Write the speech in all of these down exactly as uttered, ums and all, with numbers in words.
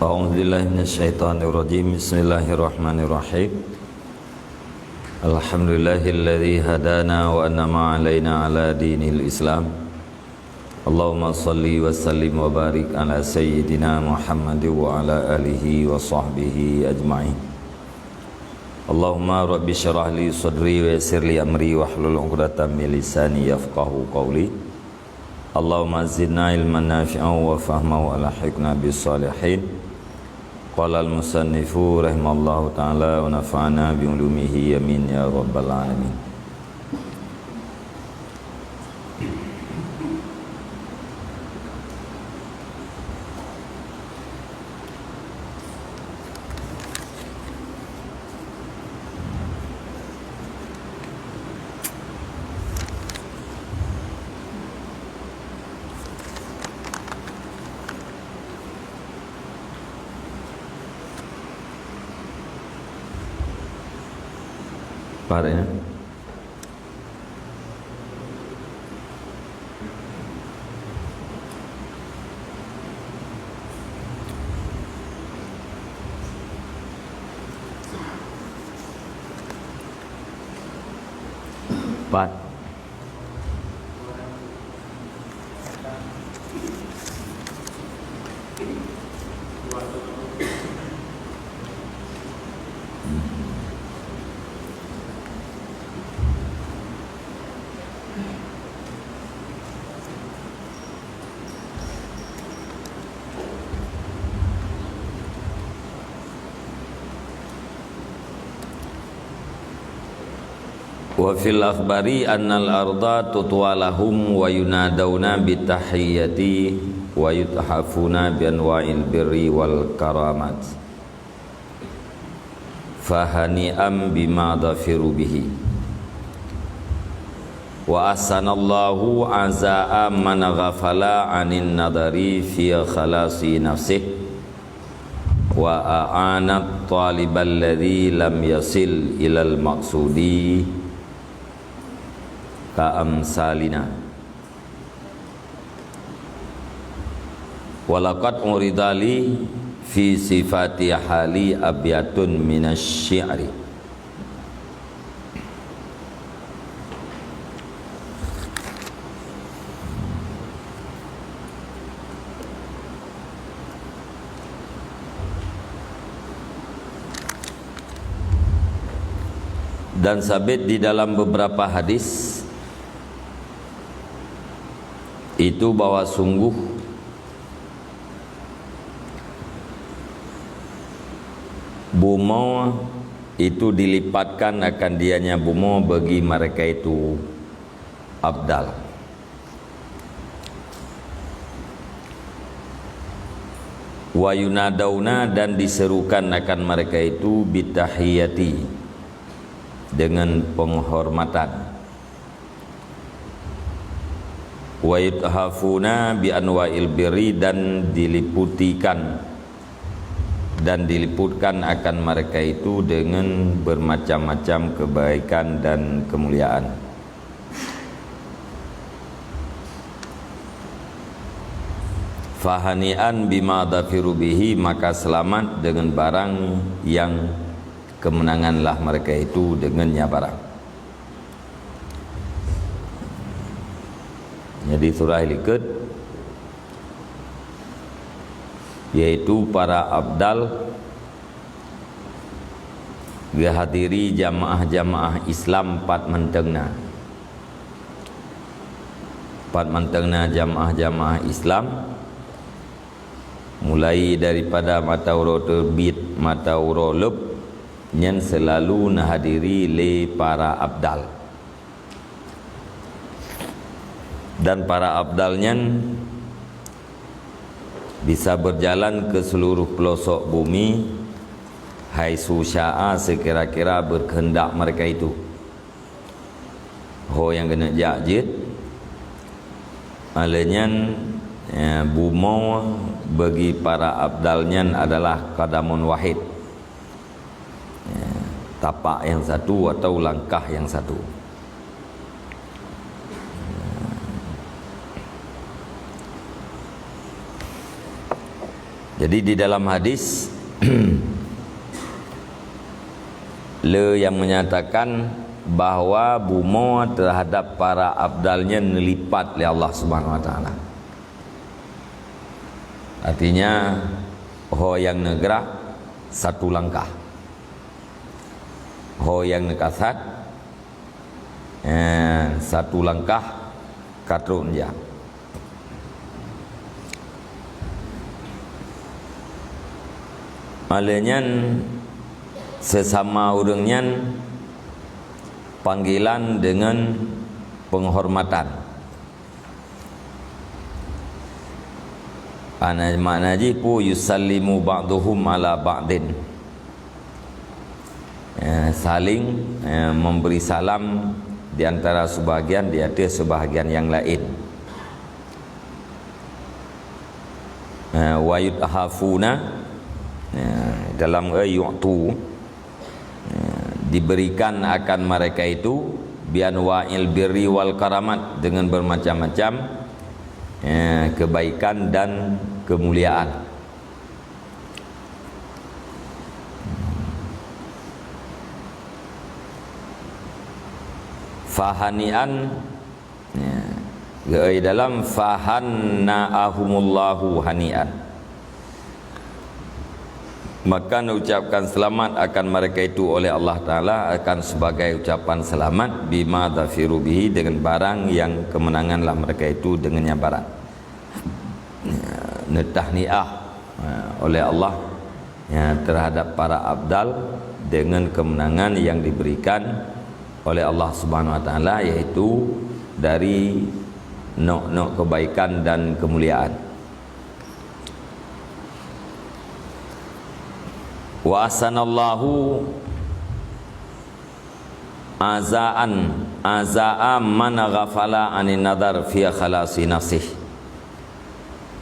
A'udzubillahi minasyaitonirrajim. Bismillahirrahmanirrahim. Alhamdulillahilladzi hadana wa an'ama 'alaina 'ala dinil Islam. Allahumma shalli wa sallim wa barik 'ala sayyidina Muhammad wa 'ala alihi wa sahbihi ajma'in. Allahumma rabbi syrah li sadri wa yassir li amri wahlul 'uqdatam min lisani yafqahu qawli. Allahumma zidna ilman nafi'an wa fahman wa alhiqna bis salihin. Qala al-musannifu rahimallahu ta'ala wa nafa'ana bi ulumihi, amin ya rabbal alamin. Pat, ya. Pat. Wa fil akhbari annal arda tutwa lahum wa yunadauna bitahiyyati wa yuthafuna bi anwa'il birri wal karamat. Fahani'an bima dhafiru bihi. Wa ahsanallahu azaa man ghafala anin nadari fi khalasi nafsih. Wa a'anat talibal ladzi lam yasil ilal maqsudi ka amsalina. Wa laqad urida li fi sifati hali abyatun minasy syi'ri. Dan sabit di dalam beberapa hadis itu bahwa sungguh bumoe itu dilipatkan akan dianya bumoe bagi mereka itu abdal. Wa yunadauna, dan diserukan akan mereka itu, bitahiyati, dengan penghormatan. Wa yuthafuna bi anwa'il birri, dan diliputikan, dan diliputkan akan mereka itu dengan bermacam-macam kebaikan dan kemuliaan. Fahani'an bima dhafiru bihi, maka selamat dengan barang yang kemenanganlah mereka itu dengannya barang. Jadi surah likot, yaitu para abdal geuhadiri jamaah-jamaah Islam pat mantong na. Pat mantong na jamaah-jamaah Islam, mulai daripada mata uroe teubiet, mata uroe leueb, nyan seulalu neuhadiri lé para abdal. Dan para abdal nyan bisa berjalan ke seluruh pelosok bumi, haitsu syaa, sekira-kira berkehendak mereka itu. Ho nyang keuneuk jak jeuet, alheuh nyan, eh, bumoe bagi para abdal nyan adalah qadamun wahid. Ya, tapak yang satu atau langkah yang satu. Ya. Jadi di dalam hadis le nyang menyatakan bahwa bumoe terhadap para abdal nyan neulipat lé Allah Subhanahu Wa Taala. Artinya, ho nyang neugerak satu langkah, ho nyang neukasat, eh, satu langkah ka trok jak. Oleh nyan, sesama ureuëng nyan panggilan dengan penghormatan. Ana makna jih pu yusallimu ba'duhum ala ba'din. Ya, saling, ya, memberi salam di antara sebahagian di atas sebahagian yang lain. Ya, wa yuthafuna, ya, dalam, eh, yu'tu, ya, diberikan akan mereka itu bi anwa'il birri wal karamat, dengan bermacam-macam, ya, kebaikan dan kemuliaan. Fahani'an, ya, geuéh dalam fahanna'ahumullahu hani'an. Maka neucapkan selamat akan mereka itu oleh Allah Taala akan sebagai ucapan selamat bima zafiru bihi, dengan barang yang kemenanganlah mereka itu dengannya barang. Ya, neutahniah, ya, oleh Allah, ya, terhadap para abdal dengan kemenangan yang diberikan oleh Allah Subhanahu Wa Taala, yaitu dari nok-nok kebaikan dan kemuliaan. Wa ahsanallahu azaan, azaa man ghafala anin nadar fi khalasi nafsih.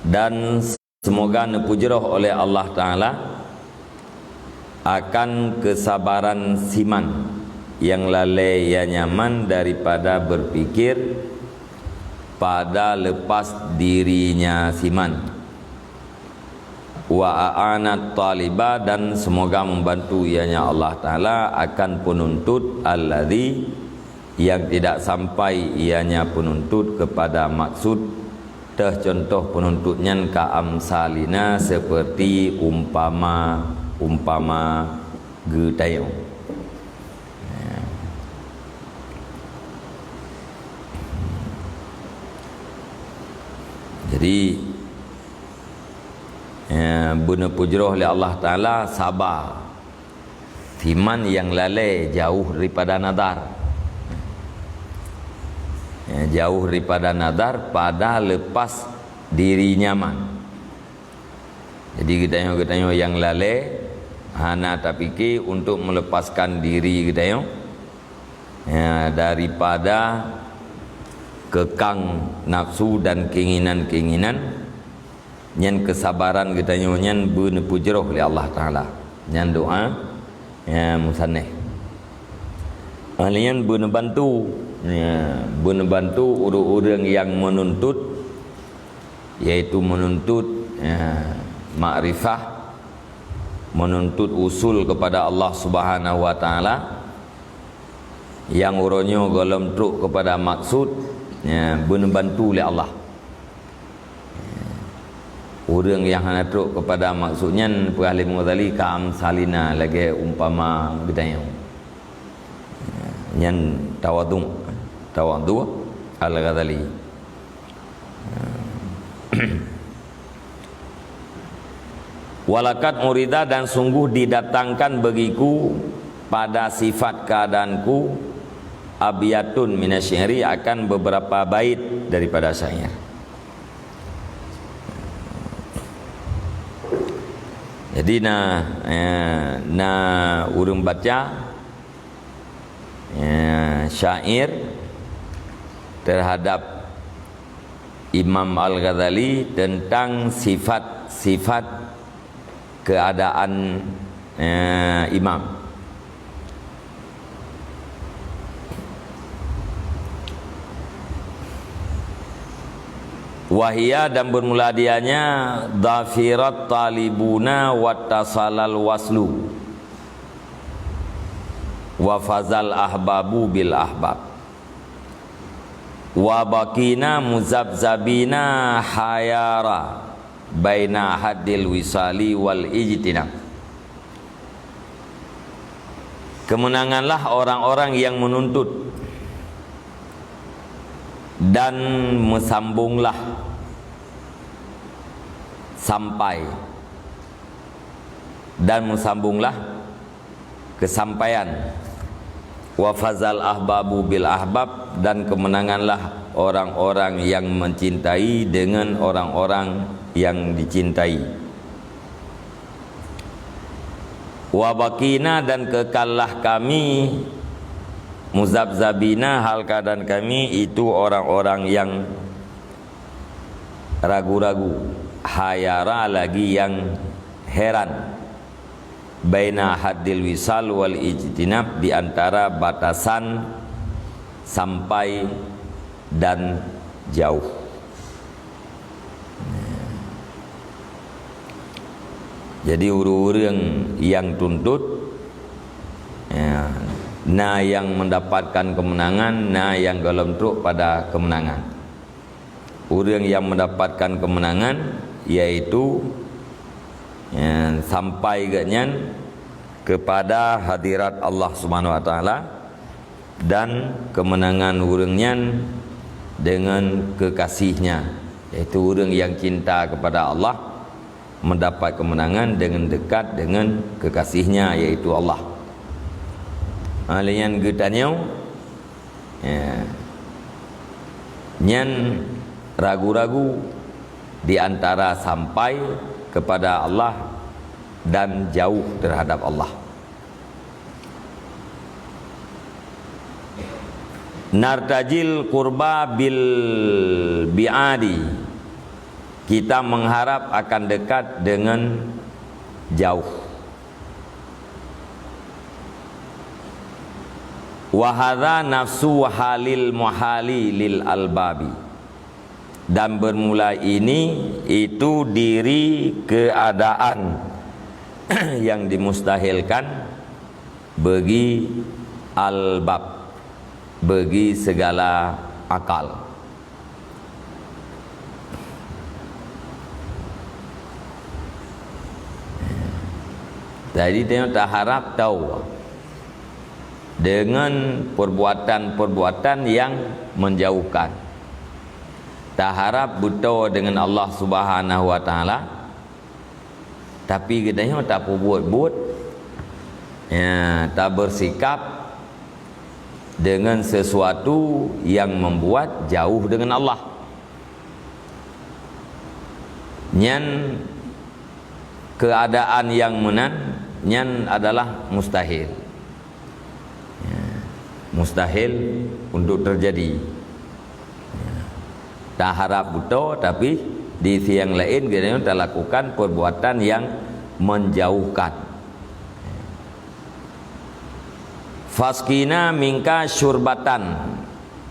Dan semoga neupeujroh oleh Allah Taala akan kesabaran siman yang lalée ia nyaman daripada berpikir pada lepas dirinya siman. Wa a'anat taliba, dan semoga membantu ianya Allah Taala akan penuntut alladzi, yang tidak sampai ianya penuntut kepada maksud, teuh contoh penuntut nyan ka amsalina, seperti umpama, umpama geutanyoe. Ya. Jadi, ya, beuneupeujroh lé Allah Taala saba. Siman nyang lalée jauh daripada nadar. Ya, jauh daripada nadar pada lepas diri nyaman. Jadi, geutanyoe-geutanyoe nyang lalée hana tapike untuk melepaskan diri geutanyoe, ya, daripada kekang nafsu dan keinginan-keinginan, nyan kesabaran geutanyoe nyan beuneupeujroh lé Allah Taala. Nyan doa, ya, musaneh. Ahli nyan beuneubantu, ya, beuneubantu ureuëng-ureuëng nyang meununtut, yaitu meununtut, ya, makrifah, meununtut usul kepada Allah Subhanahu wa Taala, nyang uroe nyoe gohlom trok kepada maksud, ya, beuneubantu lé Allah. Ureuëng nyang hana trok kepada maksud nyan, peugah lé Imam Ghazali, ka amsalina, lagée umpama geutanyoe. Nyan tawadhu, tawadhu Al-Ghazali. Walakat urida, dan sungguh didatangkan bagiku pada sifat keadaanku abyatun minasy-syi'ri, akan beberapa bait daripada syair. Jadi na, eh, na ureuëng baca, eh, syair terhadap Imam Al-Ghazali tentang sifat-sifat keadaan, eh, imam. Wahia, dan bermula dianya, dhafirat talibuna wattasalal waslu, wa fazal ahbabu bil ahbab, wa baqina muzabzabina hayara baina haddil wisali wal ijtinab. Kemenanganlah orang-orang yang menuntut, dan mesambunglah sampai, dan mesambunglah kesampaian. Wa fazal ahbabu bil ahbab, dan kemenanganlah orang-orang yang mencintai dengan orang-orang yang dicintai. Wa baqina, dan kekallah kami, muzabzabina, hal keadaan kami itu orang-orang yang ragu-ragu, hayara, lagi yang heran, baina haddil wisal wal ijtinab, di antara batasan sampai dan jauh. Jadi, ureuëng-ureuëng nyang tuntut, ya, na nyang mendapatkan kemenangan, na nyang gohlom trok pada kemenangan. Ureuëng nyang mendapatkan kemenangan, yaitu, ya, sampai geuhnyan kepada hadirat Allah Subhanahu Wa Taala, dan kemenangan ureuëng nyan dengan kekasihnya, yaitu ureuëng nyang cinta kepada Allah, mendapat kemenangan dengan dekat dengan kekasihnya, yaitu Allah. Ha, lé nyan geutanyoe, ya, nyan ragu-ragu di antara sampai kepada Allah dan jauh terhadap Allah. Nartajil qurba bil bi'adi. Kita mengharap akan dekat dengan jauh. Wa hadza nafsu halil muhali lil albabi. Dan bermula ini, itu diri keadaan yang dimustahilkan bagi albab, bagi segala akal. Jadi, tengok, taharap tahu dengan perbuatan-perbuatan yang menjauhkan. Taharap beutôi dengan Allah Subhanahu Wa Taala, tapi geutanyoe tapeubuet-buet, ya, tabersikap dengan sesuatu yang membuat jauh dengan Allah. Nyan keadaan nyang meunan, nyan adalah mustahil. Ya, mustahil untuk terjadi. Ya. Taharap beutôi, tapi di sisi nyang laén geutanyoe talakukan perbuatan yang menjauhkan. Fasqina minka syurbatan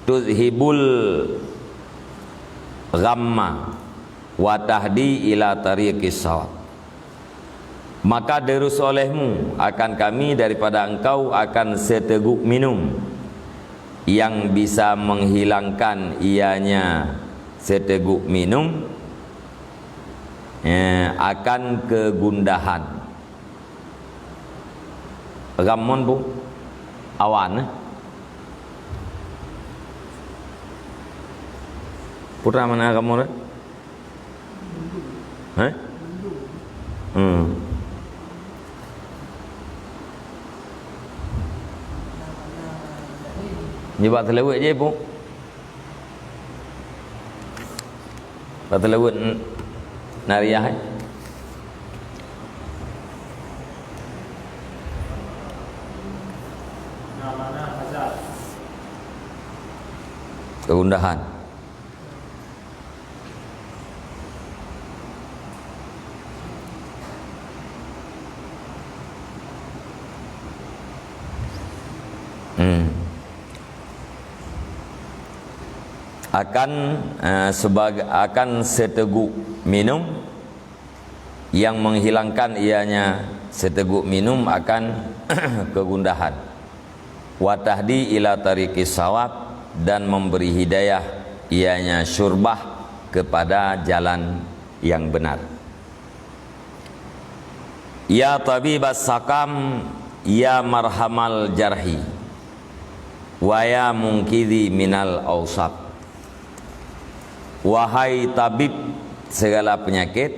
tuzhibul ghamma wa tahdi ila tariqis shawab. Maka deurus olehmu akan kami daripada engkau akan seuteuguk minum, yang bisa menghilangkan ianya seuteuguk minum, eh, akan kegundahan. Ghammun bu awan, eh? Putra mana ghammun, eh? Hah? Hmm. Nibak teulewet je, Pu. Bak teulewet n-, nariah, eh. Kegundahan. Hmm. Akan, eh, sebag-, akan seteguk minum yang menghilangkan ianya seteguk minum akan kegundahan. Wa tahdi ila tariqis shawab, dan memberi hidayah ianya syurbah kepada jalan yang benar. Ya tabibas sakam, ya marhamal jarhi, wa ya mungkidhi minal ausab. Wahai tabib segala penyakit,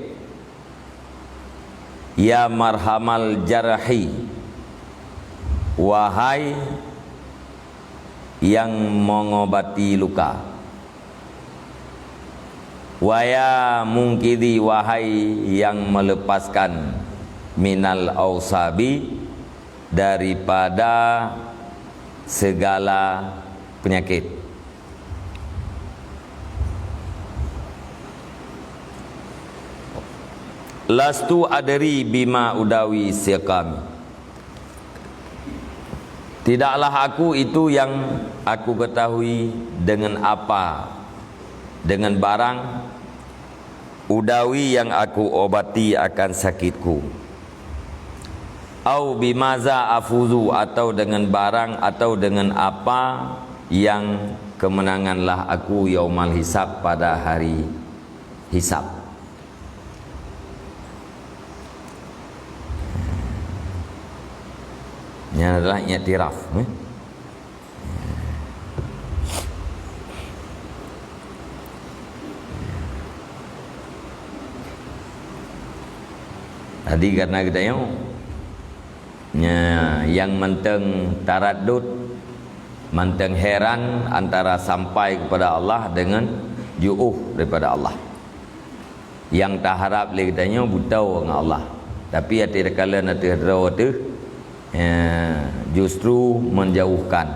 ya marhamal jarhi, wahai yang mengobati luka. Wa ya mungkidhi, wahai yang melepaskan, minal ausabi, daripada segala penyakit. Lastu adri bima udawi siqami. Tidaklah aku itu yang aku ketahui dengan apa, dengan barang udawi yang aku obati akan sakitku. Au bimaza afuzu, atau dengan barang atau dengan apa yang kemenanganlah aku yaumal hisab, pada hari hisab. Nyan adalah iktiraf, eh. Jadi, karena kita nyoe, nya, yang mantong taraddud, mantong heran antara sampai kepada Allah dengan jiôh daripada Allah. Nyang taharab lé geutanyoe beutôi ngon Allah, tapi até takalon ateueh droe teuh, ya, justru menjauhkan.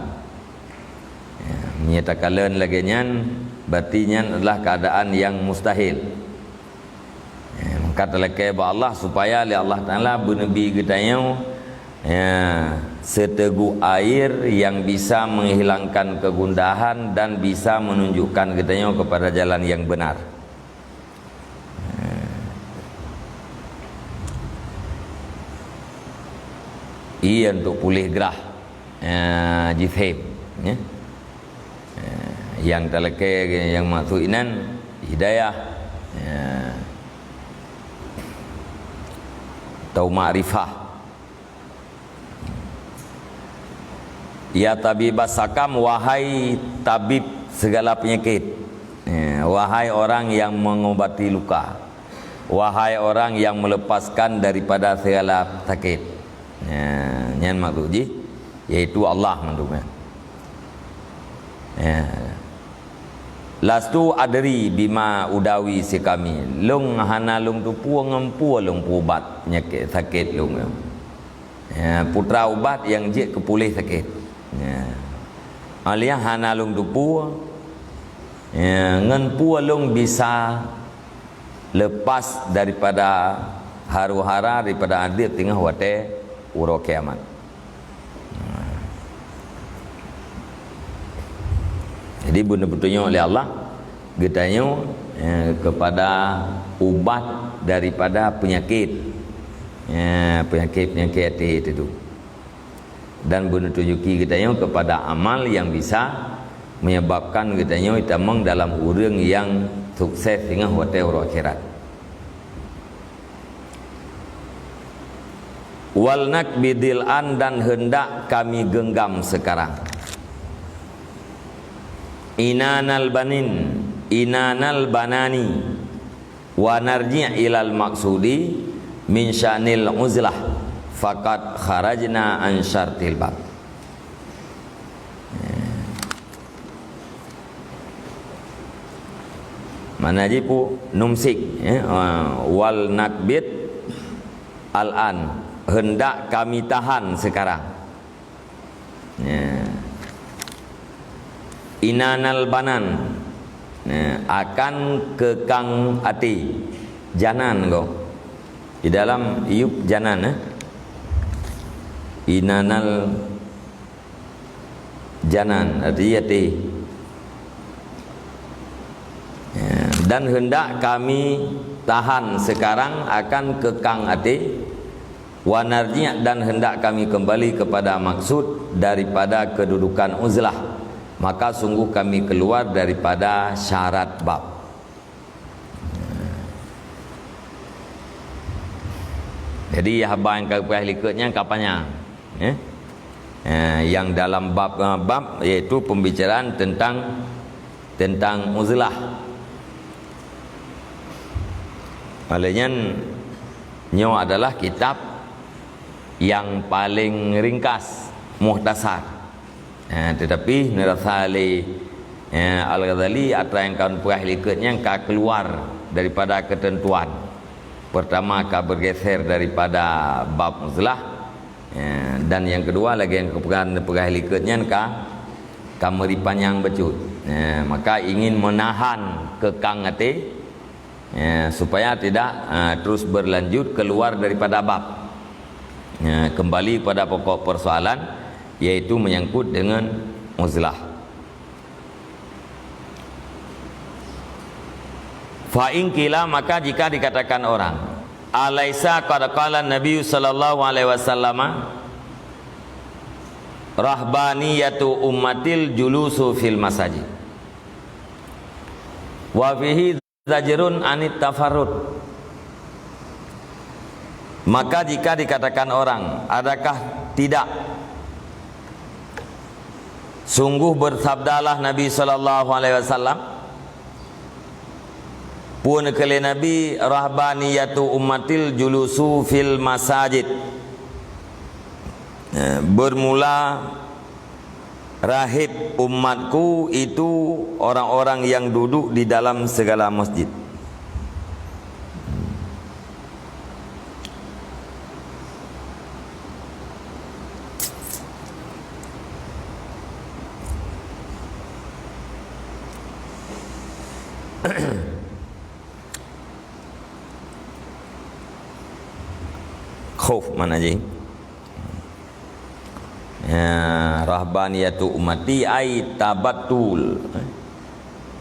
Ya, meunyoe takalon lagée nyan, berarti nyan adalah keadaan yang mustahil. Ya, maka talakée bak Allah supaya lé Allah Taala beuneubi geutanyoe, ya, seuteugok air yang bisa menghilangkan kegundahan dan bisa menunjukkan geutanyoe kepada jalan yang benar. Iya, untuk pulih grah, eh, jifhem, ya. Eh, nyang talakée, nyang maksud inan hidayah, ya, atau makrifah. Ya tabibas sakam, wahai tabib segala penyakit. Ya, wahai orang yang mengobati luka. Wahai orang yang melepaskan daripada segala sakit. Ya, nyan maksud jih, yaitu Allah mandum, ya. Ya. Lastu adri bima udawi siqami. Lôn hana lôn teupeue ngon peue lôn peuubat penyakit sakét lôn nyoe. Ya, putra ubat nyang jeuet keu puléh sakét. Ya. Alheuh hana lôn teupeue, ya, ngon peue lôn bisa lepas daripada haru-hara, daripada adéb teungoh watée uroe kiamat. Jadi, beuna peutunyok lé Allah geutanyoe, eh, kepada ubat daripada penyakit, eh, penyakit-penyakit até teuh. Dan beuna tunjuki geutanyoe kepada amal yang bisa menyebabkan geutanyoe tamong dalam ureuëng yang sukses teungoh watée uroe akhirat. Wal nakbidil an, dan hendak kami genggam sekarang. Inanal banin, inanal banani, wa narji' ilal maksudi min sya'nil uzlah, faqad kharajna an syartil bab. Mana jipu numsik, ya, ah, wal nakbit al-an, hendak kami tahan sekarang. Ya. Inanal banan, ya, akan keukang até. Janan ko. Di dalam yup janan, eh. Inanal janan, arti até. Dan hendak kami tahan sekarang akan kekang até, wa narji', dan hendak kami kembali kepada maksud daripada kedudukan uzlah, maka sungguh kami keluar daripada syarat bab. Jadi, haba nyang ka geupeugah likot nyan ka panyang, eh? Eh, yang dalam bab, eh, bab, yaitu pembicaraan tentang, tentang uzlah. Oleh nyan, nyoe adalah kitab yang paling ringkas, mukhtasar. Eh, tetapi neurasa lé, eh, Al-Ghazali atra nyang ka geupeugah likot nyan ka keluar daripada ketentuan. Pertama ka bergeser daripada bab uzlah, eh, dan yang kedua lagée nyang geupeugah, geupeugah likot nyan ka, ka meuri panyang bacut. Eh, maka ingin menahan kekang até, ya, supaya tidak, eh, terus berlanjut keluar daripada bab. Ya, kembali pada pokok persoalan, yaitu menyangkut dengan uzlah. Fa in qila, maka jika dikatakan orang, "Alaisa qad qala Nabi sallallahu alaihi wasallam, rahbaniyatu ummatil julusu fil masajid. Wa fihi zajrun anit tafarrud." Maka jika dikatakan orang, adakah tidak sungguh bersabdalah Nabi sallallahu alaihi wasallam, peue kheun lé Nabi, "Rahbaniyatu ummatil julusu fil masajid." Eh, bermula rahib umatku itu orang-orang yang duduk di dalam segala masjid. Khuf makna jih. Ya, rahbaniyatu ummati ai tabattul.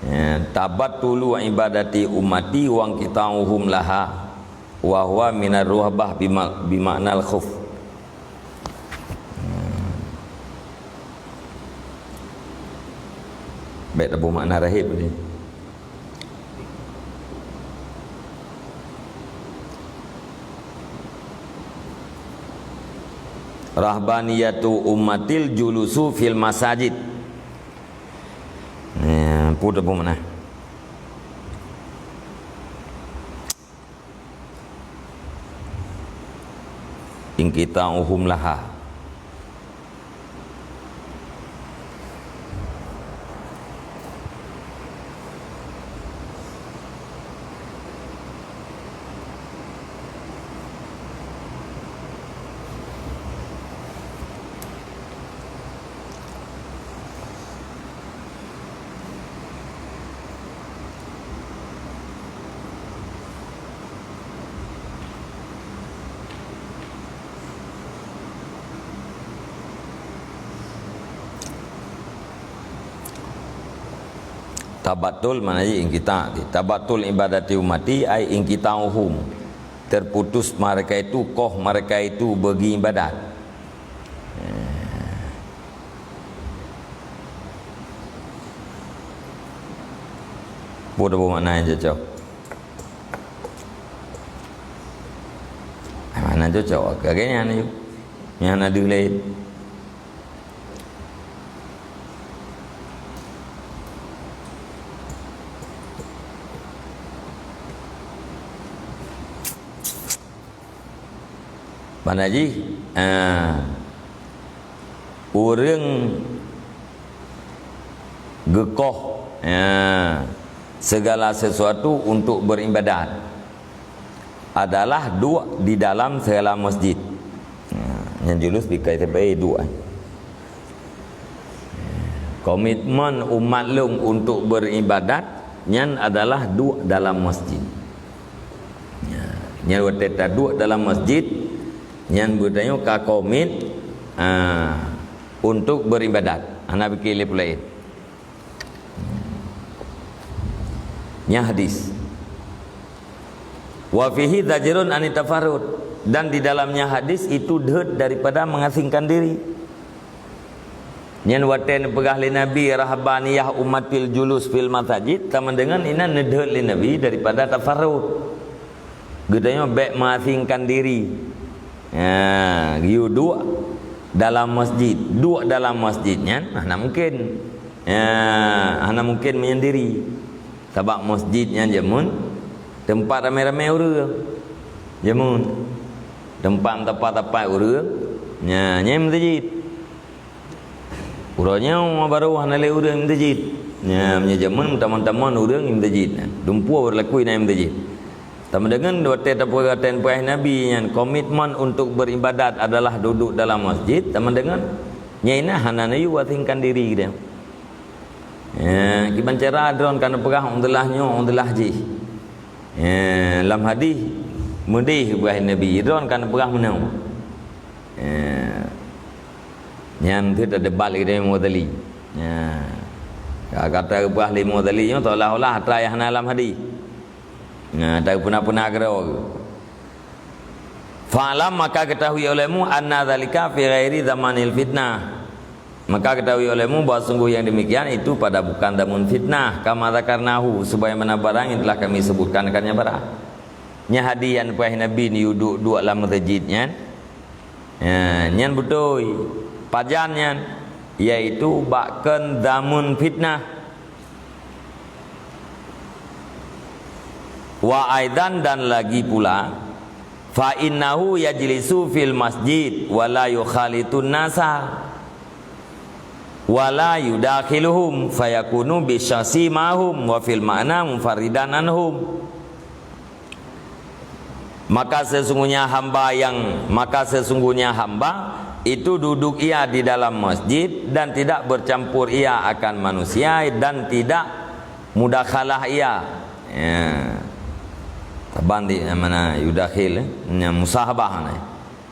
Ya, tabattulu ibadati ummati wa inqita'uhum laha wa huwa minar ruhbah bima-, bimaknal khuf. Baik, tabu makna rahib ni. Rahbaniyatu ummatil julusu fil masajid. Nah, peue tabu makna? Inqita'uhum laha. Tabattul makna jih inqita'. Tabattul ibadati ummati ai inqita'uhum. Terputus mereka itu, koh mereka itu bagi ibadat. Peue tabu makna nyang cocok? Makna cocok, lagée nyan aju. Nyang na deuh laén. Makna jih, ah, ureuëng geukoh, ah, segala sesuatu untuk beribadat adalah duek di dalam segala masjid. Ah, nyang julus bika teubée duek, eh. Komitmen umat lôn untuk beribadat nyan adalah duek dalam masjid. Ya, nyan watée taduek dalam masjid, nyan geutanyoe ka komit, ah, untuk beribadat. Hana pike lé peue laén. Nyan hadis. Wa fihi zajrun anit tafarrud. Dan di dalamnya hadis itu deuet daripada mengasingkan diri. Nyan watée neupeugah lé Nabi, "Rahbaniyah ummatil julus fil masajid," tameudeungon inan neudeuet lé Nabi daripada tafarrud. Geutanyoe bék mengasingkan diri. Ha, geuyue duek dalam masjid. Duek dalam masjid nyan hana mungkin. Ha, hana mungkin menyendiri. Sabab masjid nyan jameun teumpat ramé-ramé ureuëng. Jameun teumpat tapat-tapat ureuëng. Nya, nyan meuseujid. Uroe nyoe barô hana lé ureuëng meuseujid. Nya, meunyoe jameun meutamong-tamong ureuëng meuseujid. Dumpeue beurlaku inan meuseujid. Tameudeungon watée tapeugah watée neupeugah Nabi nyan, komitmen untuk beribadat adalah duduk dalam masjid, tameudeungon nyan inan hana neuyue asingkan diri geutanyoe. Eh, kiban cara droe ka neupeugah udeulah nyoe, udeulah jih. Eh, lam hadis meudeh peugah Nabi, droe ka neupeugah meunoe. Eh, nyan teuh tadebat lagi dengan Imam Ghazali. Ya. Ka-, kata geupeugah lé Imam Ghazali nyoe seolah-olah atra nyang hana lam hadis. Nah, tapeuna-peuna keudroe. Fa'lam, maka ketahui olehmu, anna dzalika fi ghairi zamanil fitnah. Maka ketahui olehmu bahwa sungguh yang demikian itu pada bukan zaman fitnah, kama dzakarnahu, sebagaimana barang yang telah kami sebutkan akannya barang. Nyan hadis nyang peugah Nabi neuyue duek-duek lam masjid nyan. Ya, nyan beutôi. Pajan nyan, yaitu bak kon zaman fitnah. Wa aidan, dan lagi pula, fa innahu yajlisu fil masjid wa la yukhalitun nasa wa la yudakhiluhum fayakunu bisyakhsi ma'hum wa fil ma'na munfaridan anhum. Maka sesungguhnya hamba yang, maka sesungguhnya hamba itu duduk ia di dalam masjid dan tidak bercampur ia akan manusia dan tidak mudakhalah ia. Ya. Taban di mana yudakhil, eh? Nya musahabah, eh.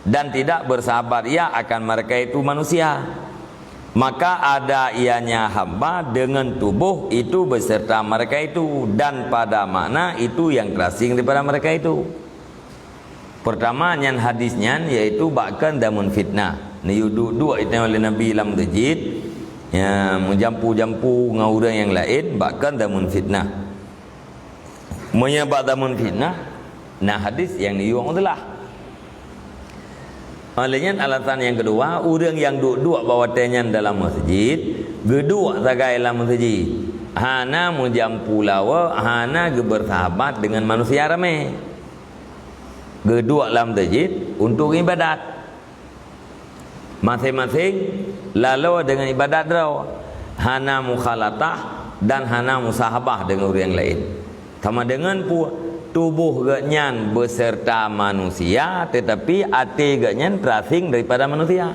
Dan tidak bersahabat ia akan mereka itu manusia. Maka ada ianya hamba dengan tubuh itu beserta mereka itu, dan pada makna itu yang terasing daripada mereka itu. Pertama, nyan hadis nyan, yaitu bak kon zaman fitnah. Neuyue duek-duek itém oleh Nabi lam masjid, ya, meujampu-jampu ngon ureuëng nyang laén, bak kon zaman fitnah. Meunyoe bak zaman fitnah, na hadis nyang neuyue udeulah. Oleh nyan alasan nyang keudua, ureuëng nyang duek-duek bak watée nyan dalam masjid, geuduek sagai lam masjid. Hana meujampu lawa, hana geubeursahabat dengan manusia ramé. Geuduek lam masjid untuk ibadat. Maséng-maséng laloe deungon ibadat droe, hana mukhalatah dan hana musahabah deungon ureuëng laén. Sama deungon pu-, tuboh geuhnyan beuseurta manusia, teutapi até geuhnyan teurasing daripada manusia.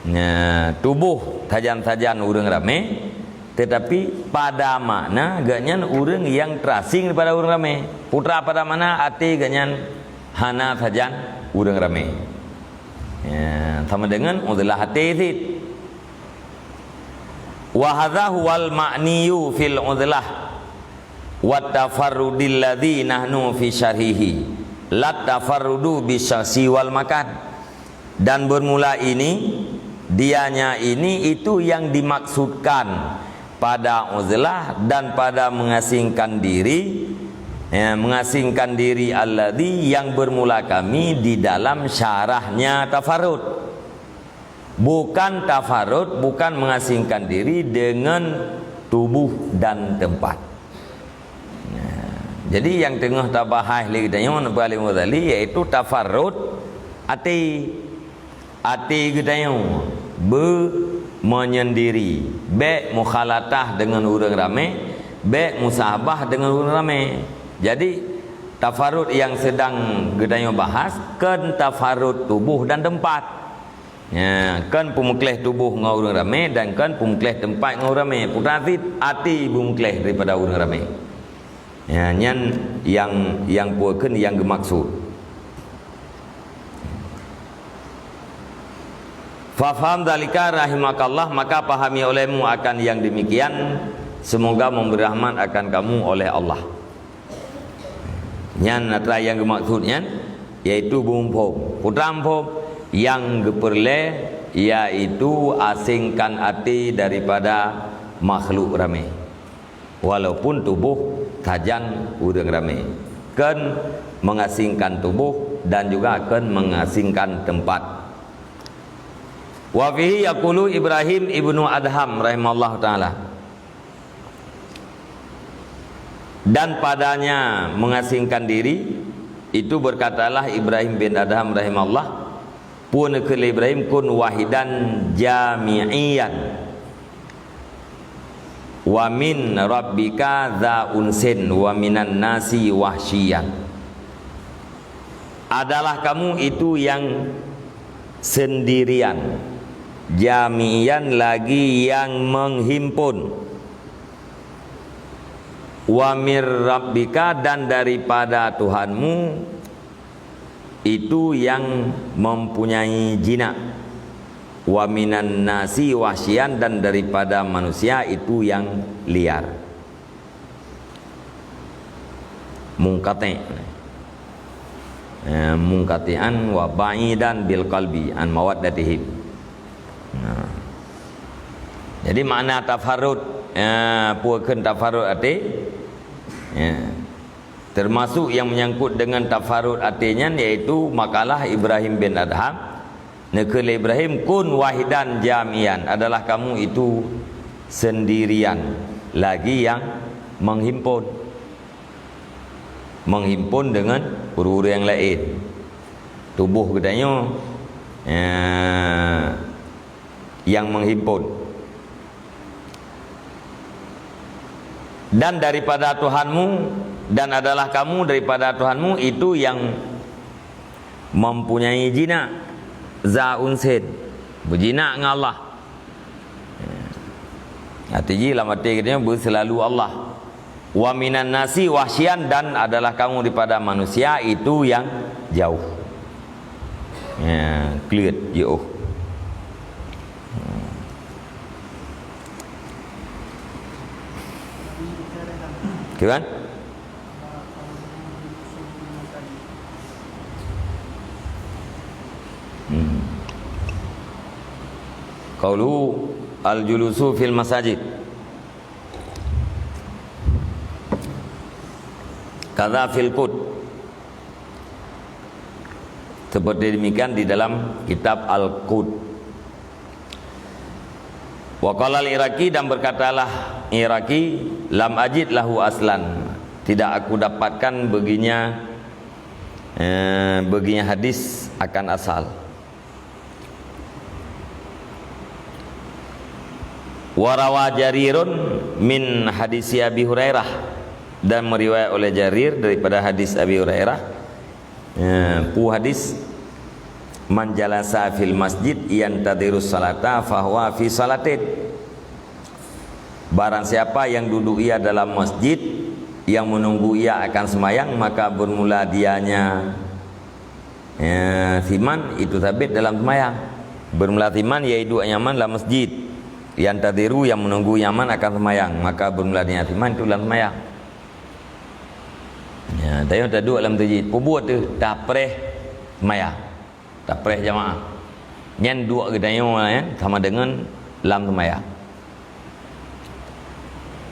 Nah, tuboh sajan-sajan ureuëng ramé, teutapi pada makna geuhnyan ureuëng nyang teurasing daripada ureuëng ramé. Peue pada makna até geuhnyan hana sajan ureuëng ramé. Ya, sama deungon uzlah até cit. Wa hadza huwal ma'niyu fil uzlah wa tafarrudil ladzi nahnu fi syarhihi. La tafarrudu bisyakhsi wal makan. Dan bermula ini, dianya ini, itu yang dimaksudkan pada uzlah dan pada mengasingkan diri, ya, mengasingkan diri alladzi yang bermula kami di dalam syarahnya tafarrud. Bukan tafarrud, bukan mengasingkan diri dengan tubuh dan tempat. Nah, jadi nyang teungoh tabahas lé geutanyoe, Nabi Alim Ghazali, yaitu tafarrud até. Até geutanyoe beu menyendiri, bék mukhalatah deungon ureuëng ramé, bék musahabah deungon ureuëng ramé. Jadi, tafarrud nyang sedang geutanyoe bahas kon tafarrud tuboh dan teumpat. Ya, kon peumeukleh tuboh ngon ureuëng ramé dan kon peumeukleh teumpat ngon ureuëng ramé. Putra cit até beumeukleh daripada ureuëng ramé. Ya, nyan nyang, nyang peue kheun nyang geumaksud. Fafham dzalika rahimakallah, maka pahami olehmu akan yang demikian, Semoga memberi rahmat akan kamu oleh Allah. Nyan atra nyang geumaksud nyan, yaitu beuphom. Putra phom nyang geupeureulée, yaitu asingkan até daripada makhluk ramé. Walaupun tuboh sajan ureuëng ramé, kheun mengasingkan tuboh dan juga kheun mengasingkan tempat. Wa fihi yaqulu Ibrahim ibnu Adham rahimallahu taala. Dan padanya mengasingkan diri, itu berkatalah Ibrahim bin Adham rahimahullah, peue neukheun lé Ibrahim, kun wahidan jami'iyan, wa min rabbika za unsin, wa minan nasi wahsyiyan. Adalah kamu itu yang sendirian, jami'iyan lagi yang menghimpun. Wa mir rabbika, dan daripada Tuhanmu itu yang mempunyai jinak. Wa minan nasi wahsyiyan, dan daripada manusia itu yang liar. Munqati'. Eh, munqati'an wa ba'idan bil qalbi an mawaddatihim. Nah. Jadi makna tafarrud, eh, peue kheun tafarrud até? Ya. Termasuk yang menyangkut dengan tafarrud até nyan, yaitu makalah Ibrahim bin Adham. Neukheun lé Ibrahim, kun wahidan jami'an, adalah kamu itu sendirian lagi yang menghimpun. Menghimpun dengan ureuëng-ureuëng nyang laén. Tuboh geutanyoe, eh, yang menghimpun. Dan daripada Tuhanmu, dan adalah kamu daripada Tuhanmu itu yang mempunyai jinak, za unsin, beujinak ngon Allah. Arti jih lam até geutanyoe beuselalu Allah. Wa minan nasi wahsyiyan, dan adalah kamu daripada manusia itu yang jauh. Ya, kleuet jiôh. Kiban? Hmm. Qauluhu al-julusu fil masajid. Kadza fil qut. Seperti demikian di dalam kitab Al-Qut. Wa qala al-Iraqi, dan berkatalah Iraqi, lam ajid lahu aslan, tidak aku dapatkan baginya, eh, baginya hadis akan asal. Wa rawa Jarirun min hadisi Abi Hurairah, dan meriwayat oleh Jarir daripada hadis Abi Hurairah. Ya, pu hadis, "Man jalasa fil masjid yantadhiru salata fahuwa fi salatin." Barang siapa yang duduk ia dalam masjid, yang menunggu ia akan sembahyang, maka bermula dianya, ya, siman itu sabit dalam sembahyang. Bermula siman, yaitu duek nyaman dalam masjid. Yantadhiru, yang menunggu nyaman akan sembahyang, maka bermula dianya siman itu dalam sembahyang. Ya, tanyoe taduek lam masjid. Peubuet teuh, tapreh sembahyang. Tapreh jamaah. Nyan duek geutanyoe nyan sama deungon lam seumayang.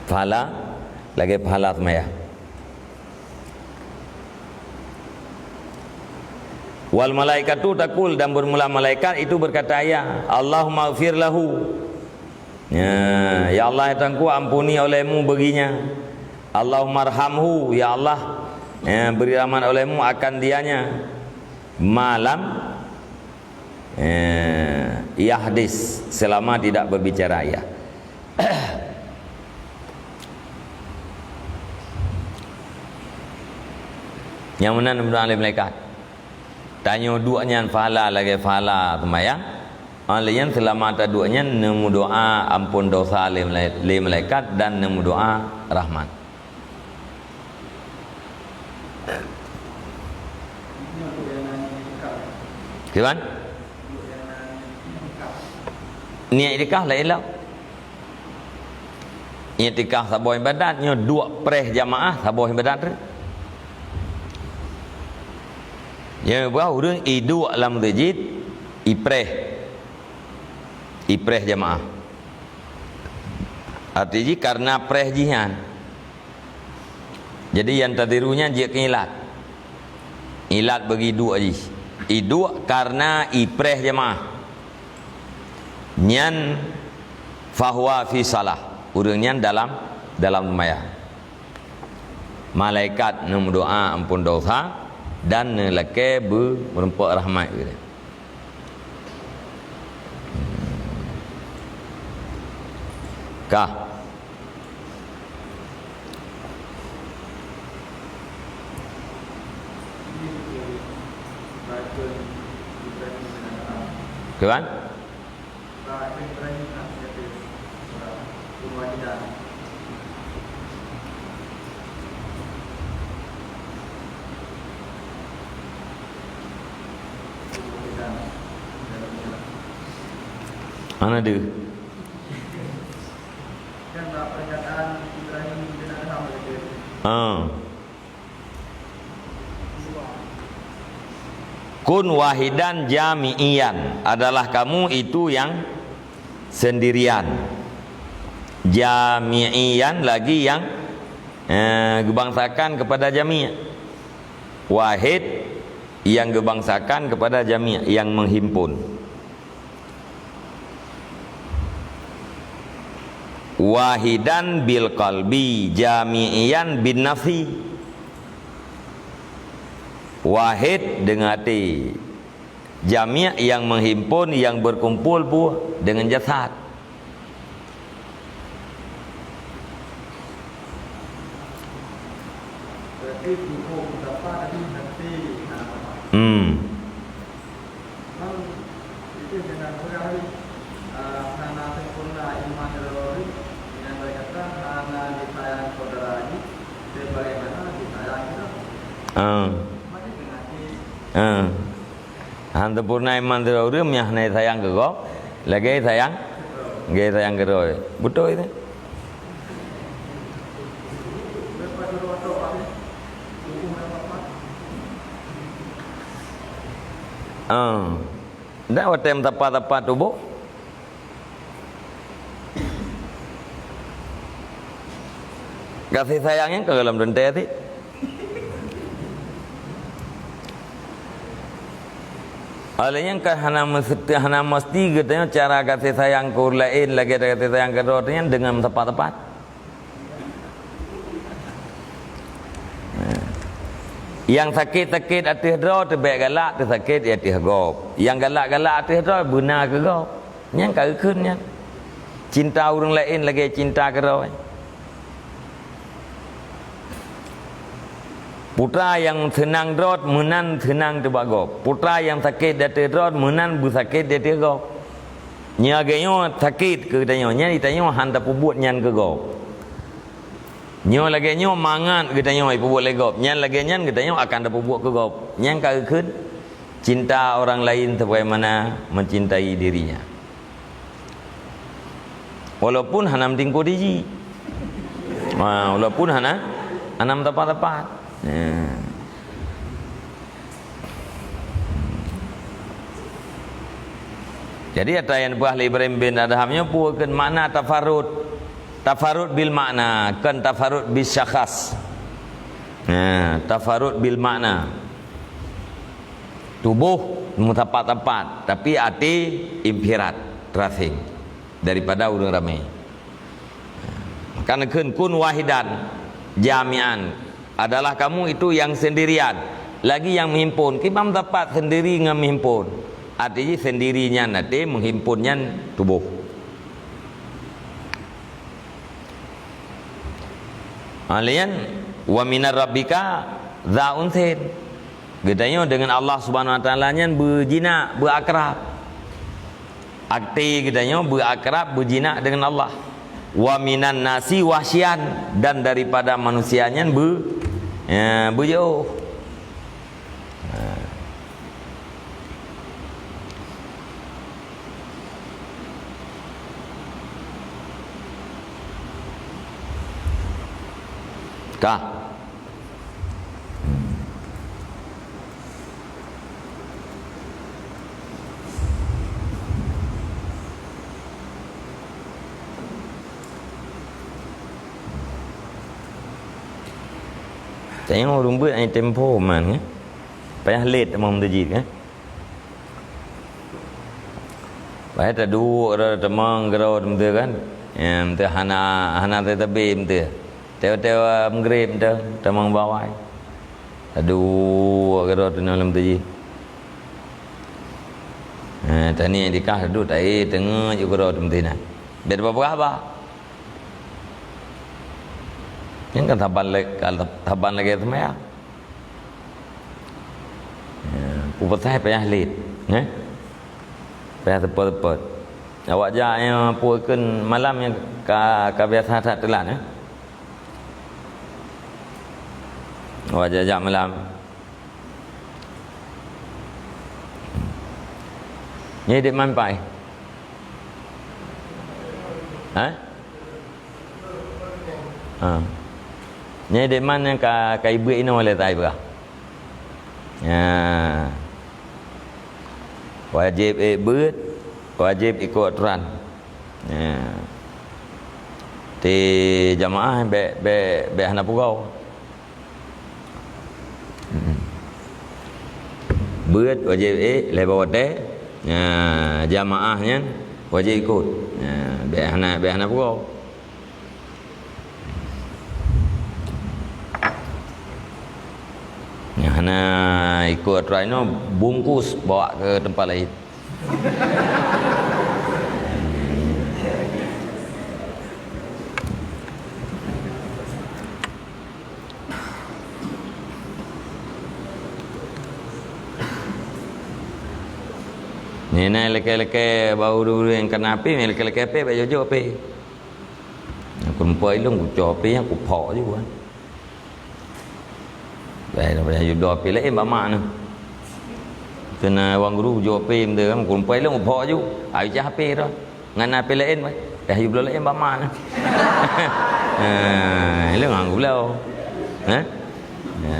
Pahala lagée pahala seumayang. Wal malaikatu taqul, dan bermula malaikat itu berkata, ya, Allahumma ighfir lahu. Ya, ya Allah, ya Tuhanku, ampuni olehmu baginya. Allahummarhamhu, ya Allah, ya, beri rahmat olehmu akan dianya. Malam, eh, yahdis, selama tidak berbicara ia. Nyang meunan meudoa lé malaikat. Tanyoe duek nyan pahala lagée pahala seumayang. Óh lheueh nyan, seulama taduek nyan neumeudoa amphon desya lé malai-, lé malaikat dan neumeudoa rahmat. Kiban? Niat iktikaf laén lom. Iktikaf saboh ibadat, nyoe duek preh jamaah saboh ibadat. Nyoe bah ureuëng iduek lam meuseujid, ipreh. Ipreh jamaah. Arti jih karena preh jih nyan. Jadi, yantadhiru nyan jeuet keu ilat. Ilat bagi duek jih. Iduek karena ipreh jamaah. Nyan fahuwa fi salah. Ureuëng nyan dalam, dalam seumayang. Malaikat neumeudoa amphon desya dan neulakée beu meureumpok rahmat geuh. Ka. Tuan? Hana deuh. Ha. Kun wahidan jami'iyan, adalah kamu itu yang sendirian. Jami'iyan lagi yang, eh, geubangsakan kepada jami'. Wahid yang geubangsakan kepada jami', yang menghimpun. Wahidan bil qalbi, jami'iyan bin nafsi. Wahid dengan hati. Jami' yang menghimpun, yang berkumpul pun dengan jasad. Hmm. Ah. Ah. Han sempurna iman sidroe ureuëng meunyo hana sayang keu gob, lagée sayang, lagée sayang keu droe. Beutôi teuh. Ah. Dak watée meusapat-sapat tuboh. Gaséh sayang nyan ka gohlom teuntée cit. Oleh nyan ka hana meuseute-, hana meusti geutanyoe cara gaséh sayang keu ureuëng laén lagée gaséh sayang keu droe nyan deungon meusapat-sapat. Nyang sakét-sakét ateueh droe teubek galak teusakét ateueh gob. Nyang galak-galak ateueh droe beuna keu gob. Nyan ka geukheun nyan. Cinta ureuëng laén lagée cinta keudroe. Putra nyang seunang droe meunan seunang teuh bak gob. Putra nyang sakét di ateueh droe meunan beusakét di ateueh gob. Nyoe lagée nyoe sakét keu geutanyoe, nyan geutanyoe han tapeubuet nyan keu gob. Nyoe lagée nyoe mangat geutanyoe jipeubuet lé gob, nyan lagée nyan geutanyoe akan tapeubuet keu gob. Nyan ka geukheun cinta orang lain sebagaimana mencintai dirinya. Walaupun hana meutingkue di jih. Ha, walaupun hana, hana meusapat-sapat. Nah. Jadi ata nyang peugah lé Ibrahim bin Adham nyoe peue kheun makna tafarud. Tafarud bil makna, kon tafarud bis syakhas. Nah, tafarud bil makna. Tuboh meusapat-sapat, tapi até infirat, terasing daripada ureuëng ramé. Kan kheun kun wahidan, jami'an, adalah kamu itu yang sendirian, lagi yang meuhimpon. Kiban meusapat sendiri ngon meuhimpon. Arti jih sendiri nyan até, meuhimpon nyan tuboh. Ha, lé nyan, wa minar rabbika za unsin. Geutanyoe deungon Allah Subhanahu Wa Taala nyan beujinak, beuakrab. Até geutanyoe beuakrab, beujinak deungon Allah. Wa minan nasi wahsyan, dan daripada manusia nyan beu-, ya, beujiôh. Ha. Ka. Tanyong ureueng beuet ai tempo man, eh? Payah lét tamong meuteujit, eh? Payah taduek keudroe tamong keudroe meuteujit kan? Ya, meuteujit hana, hana teutabé meuteujit. Tewa-tewa meugreb teu tamong bawai. Aduh, keudroe teunoh lom teuji. Eh, tani dikah duek tae teungeut ju keudroe teunteunan. Bèk tapeugah haba. Nyan kan saban lé-, kan saban lagèe seumayang. Ya, peue pasai payah lét, eh? Payah seupôt-seupôt. Awak jak nyang peue kheun malam nyang ka, ka biasa that teulat, eh? Awak jak-jak malam. Nyan idék man pai? Ha? Ha. Nyan idék man nyang ka, ka ibeuet inoe lé tai peugah. Ya. Wajéb ék beuet, wajéb ikôt aturan. Ya. Ti jamaah bèk, bèk, bèk hana pugoe. Hmm. Beuet wajéb ék lhèe boh watèe. Ya, jamaah nyan wajéb ikôt. Ya, bèk hana, bèk hana pugoe. Nyang hana ikôt aturan inoe, bungkus bawa keu teumpat laén. Nyan na lakèe-lakèe bak ureueng-ureueng nyang ka na H P, lakèe-lakèe H P, bèk jok-jok H P. Nyang keuneuk ilôn kucok H P nyan kuphok ju kan. Bah, bah, yue bloe H P laén bak mak neuh. Keunan awak guru jok H P meuteun kan, keuneuk ilôn kuphok ju. Ayo cah H P tu. Ngan H P laén bah. Dah yue bloe laén bak mak neuh. Ha, ilôn ngan gubloe. Ha? Ha.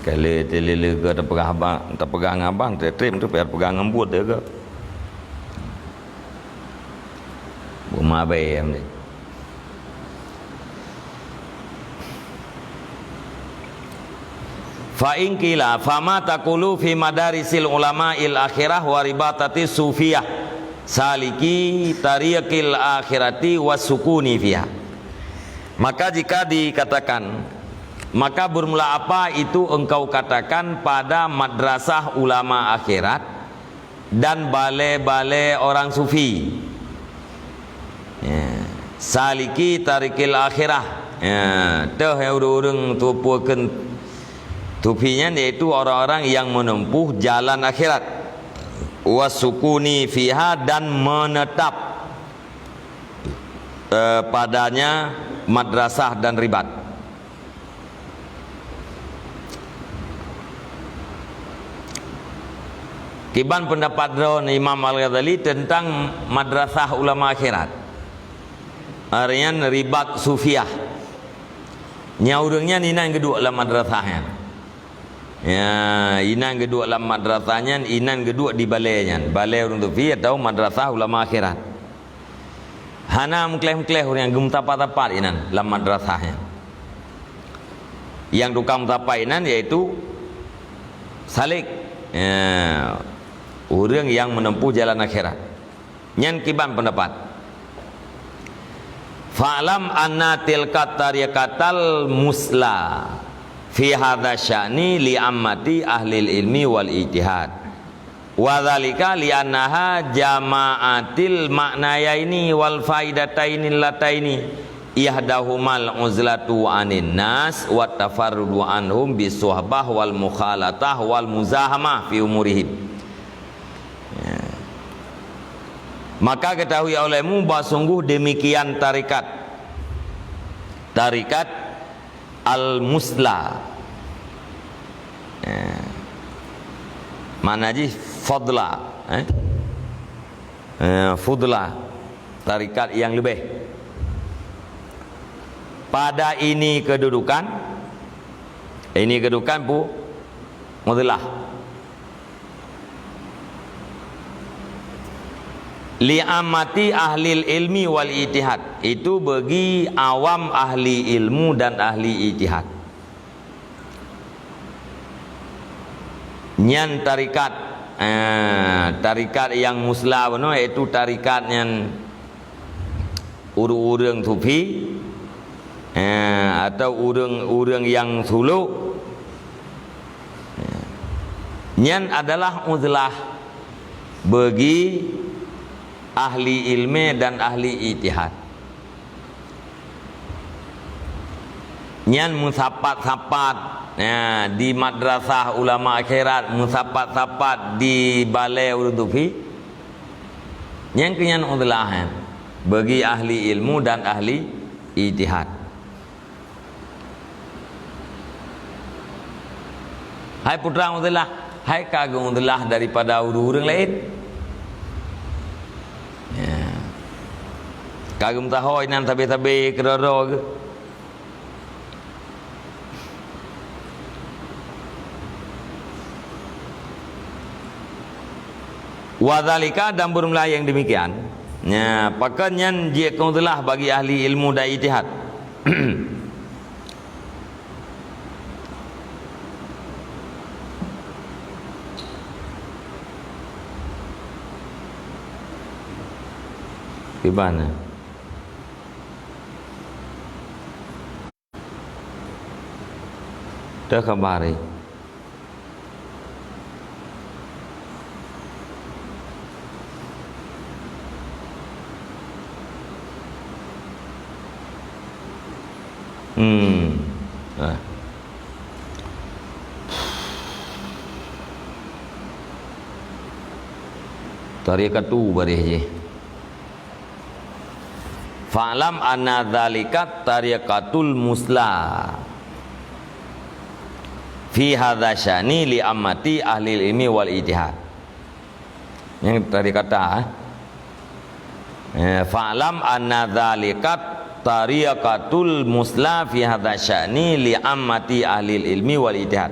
Kali teuleuga tapeugah abang, tapeugah ngon abang, trép-trép tu payah peugah ngon buet teuga. Buma bayam deh. Fa in qila, "Fama taqulu fi madarisil ulama'il akhirah wa ribatati sufiyah, saliki tariqil akhirati was sukuni fiha?" Maka jika dikatakan, "Maka bermula apa itu engkau katakan pada madrasah ulama akhirat dan balè-balè orang sufi?" Ya. "Saliki tariqil akhirah." Ya, teuh ya ureueng-ureueng tupeukeun sufi nyan, yaitu orang-orang yang menempuh jalan akhirat. "Was sukuni fiha," dan menetap, eh, padanya madrasah dan ribat. Kiban pendapat droen Imam Al-Ghazali tentang madrasah ulama akhirat. Artinya ribat sufiah. Nyang ureueng nyan inan geuduek lam madrasah nyan. Ya, inan geuduek lam madrasah nyan, inan geuduek di balè nyan. Balè ureueng sufi atau madrasah ulama akhirat. Hana meukleh-meukleh ureueng nyang geumeusapat-sapat inan lam madrasah nyan. Nyang tukang meusapat inan yaitu salik, ya, ureueng nyang menempuh jalan akhirat. Nyan kiban pendapat. Fa'lam anna tilka tariqatal musla fi hadza sya'ni li ammati ahlil ilmi wal ijtihad. Wa dzalika li annaha jama'atil ma'nayaini wal faidataini lataini, ihdahumal uzlatu anin nas wa tafarrudu anhum bis suhbah wal mukhalatah wal muzahamah fi umurihim. Ya. Maka ketahui olehmu bahwa sungguh demikian tarikat. Tarikat Al-Musla. Ya. Makna jih fadla, eh? Eh, fudla, tarikat yang lebih. Pada ini kedudukan, ini kedudukan pu, mudlah. Li amati ahlil ilmi wal ijtihad. Itu bagi awam ahli ilmu dan ahli ijtihad. Nyan tarikat, eh, tarikat yang musla bunoe, yaitu tarikat nyan ureuëng-ureuëng sufi, eh, atau ureuëng-ureuëng yang suluk. Nyan adalah uzlah bagi ahli ilmu dan ahli ijtihad. Nyan meusapat-sapat, ya, di madrasah ulama akhirat, meusapat-sapat di balée ureuëng sufi. Nyan keuh nyan uzlah, ya, bagi ahli ilmu dan ahli ijtihad. Hai putra Udzillah, hai ka geuudzillah daripada ureuëng-ureuëng laén. Ya. Ka geumeusaho inan sabe-sabe keudroe-droe geuh. Wadzalika, dan bermula yang demikian. Nya, pakon nyan jeuet keu udzillah bagi ahli ilmu dan ijtihad. Di mana? Teuh khabari. Hmm. Ah. Tariqatu bareh jih. Fa'lam anna dzalika tariqatul musla fi hadza sya'ni li ammati ahlil ilmi wal ijtihad. Nyang tadi kata, eh, fa'lam anna dzalika tariqatul musla fi hadza sya'ni li ammati ahlil ilmi wal ijtihad.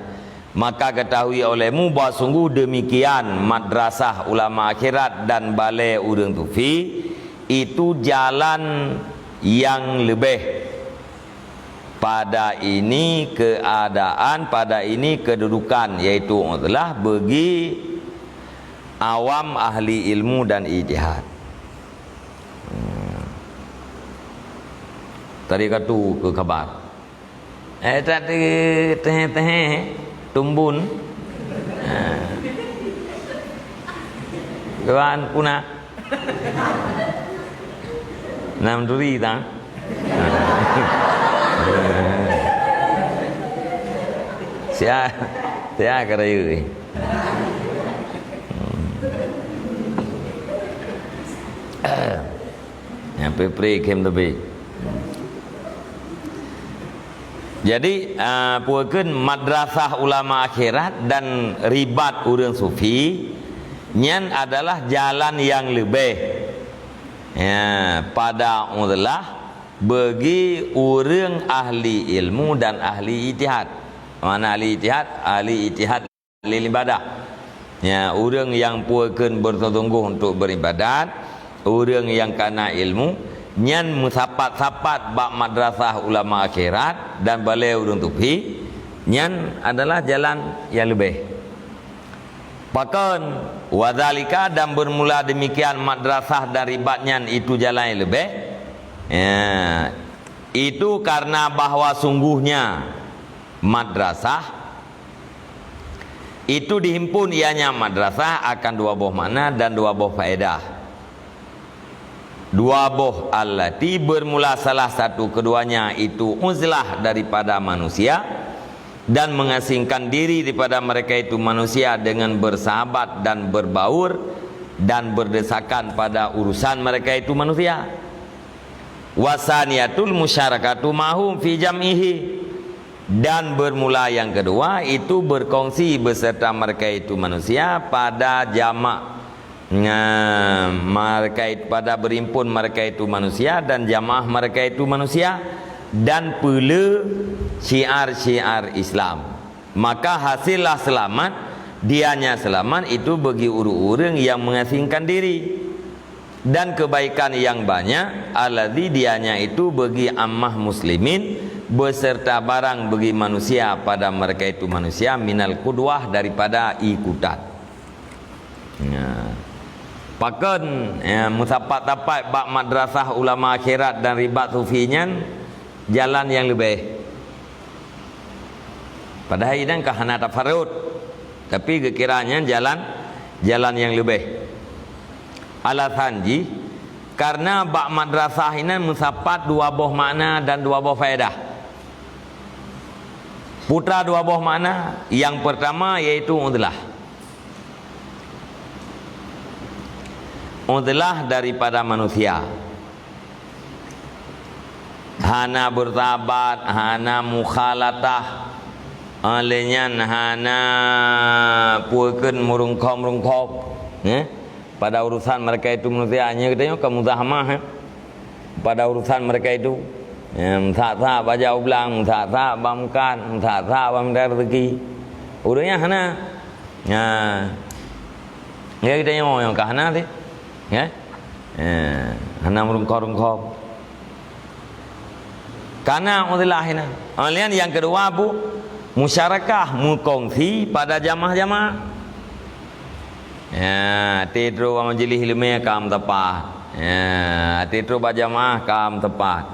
Maka ketahui olehmu bahwa sungguh demikian madrasah ulama akhirat dan balée ureuëng sufi itu jalan yang lebih pada ini keadaan, pada ini kedudukan, yaitu udzlah bagi awam ahli ilmu dan ijtihad. Hmm. Tadi katu ke khabar. Eh, tak ada teh-teh, tumbun. Ha. Tuan puna. Nam duri ta. Sia, sia ka rayeuk. Nyang pre-pre khem teubi. Jadi, ah, peue kheun madrasah ulama akhirat dan ribat ureuëng sufi, nyan adalah jalan nyang leubeh, ya, pada udzlah bagi ureuëng ahli ilmu dan ahli ijtihad. Mana ahli ijtihad? Ahli ijtihad lil ibadah. Ya, ureuëng nyang peue kheun beusungguh-sungguh untuk beribadat, ureuëng nyang kana ilmu, nyan meusapat-sapat bak madrasah ulama akhirat dan balée ureuëng sufi, nyan adalah jalan nyang leubeh. Pakon, wadzalika, dan bermula demikian madrasah dan ribat nyan itu jalan nyang leubeh. Ya, itu karena bahwa sungguhnya madrasah itu dihimpun ianya madrasah akan dua boh makna dan dua boh faedah. Dua boh allati bermula salah satu keduanya itu uzlah daripada manusia dan mengasingkan diri daripada mereka itu manusia dengan bersahabat dan berbaur dan berdesakan pada urusan mereka itu manusia. Wasaniyatul musyarakatu mahum fi jam'ihi. Dan bermula yang kedua itu berkongsi beserta mereka itu manusia pada jamak, nga-, mereka it-, pada berimpun mereka itu manusia dan jamaah mereka itu manusia, dan peule syiar-syiar Islam. Maka hasillah selamat, dianya selamat itu bagi ureuëng-ureuëng yang mengasingkan diri. Dan kebaikan yang banyak, alladzi dianya itu bagi ammah muslimin, beserta barang bagi manusia pada mereka itu manusia, minal qudwah, daripada ikutan. Ya. Pakon, ya, meusapat-sapat bak madrasah ulama akhirat dan ribat sufi nyan jalan yang leubeh. Padahai inan ka hana tafarud, tapi geukira nyan jalan, jalan nyang leubeh. Alasan jih, karena bak madrasah inan meusapat dua boh makna dan dua boh faedah. Putra dua boh makna, yang pertama yaitu uzlah. Uzlah daripada manusia. Hana beursabat, hana mukhalatah, lé nyan hana peue kheun meurungkhom-rungkhom, eh? Pada urusan mereka itu manusia, nyoe geutanyoe ka muzahamah, eh? Pada urusan mereka itu, eh, meusak-sak bajau blang, meusak-sak bak meukat, meusak-sak bak meudat rezeki. Ureuëng nyan hana. Nah, ya geutanyoe nyang ka hana teuh. Ya? Eh, hana meurungkhom-rungkhom. Kana uzlah inan. Kemudian yang kedua, Bu, musyarakah, meukongsi pada jamaah-jamaah. Ya, até trok bak majlis ileumé ka meusapat. Ya, até trok bak jamaah ka meusapat.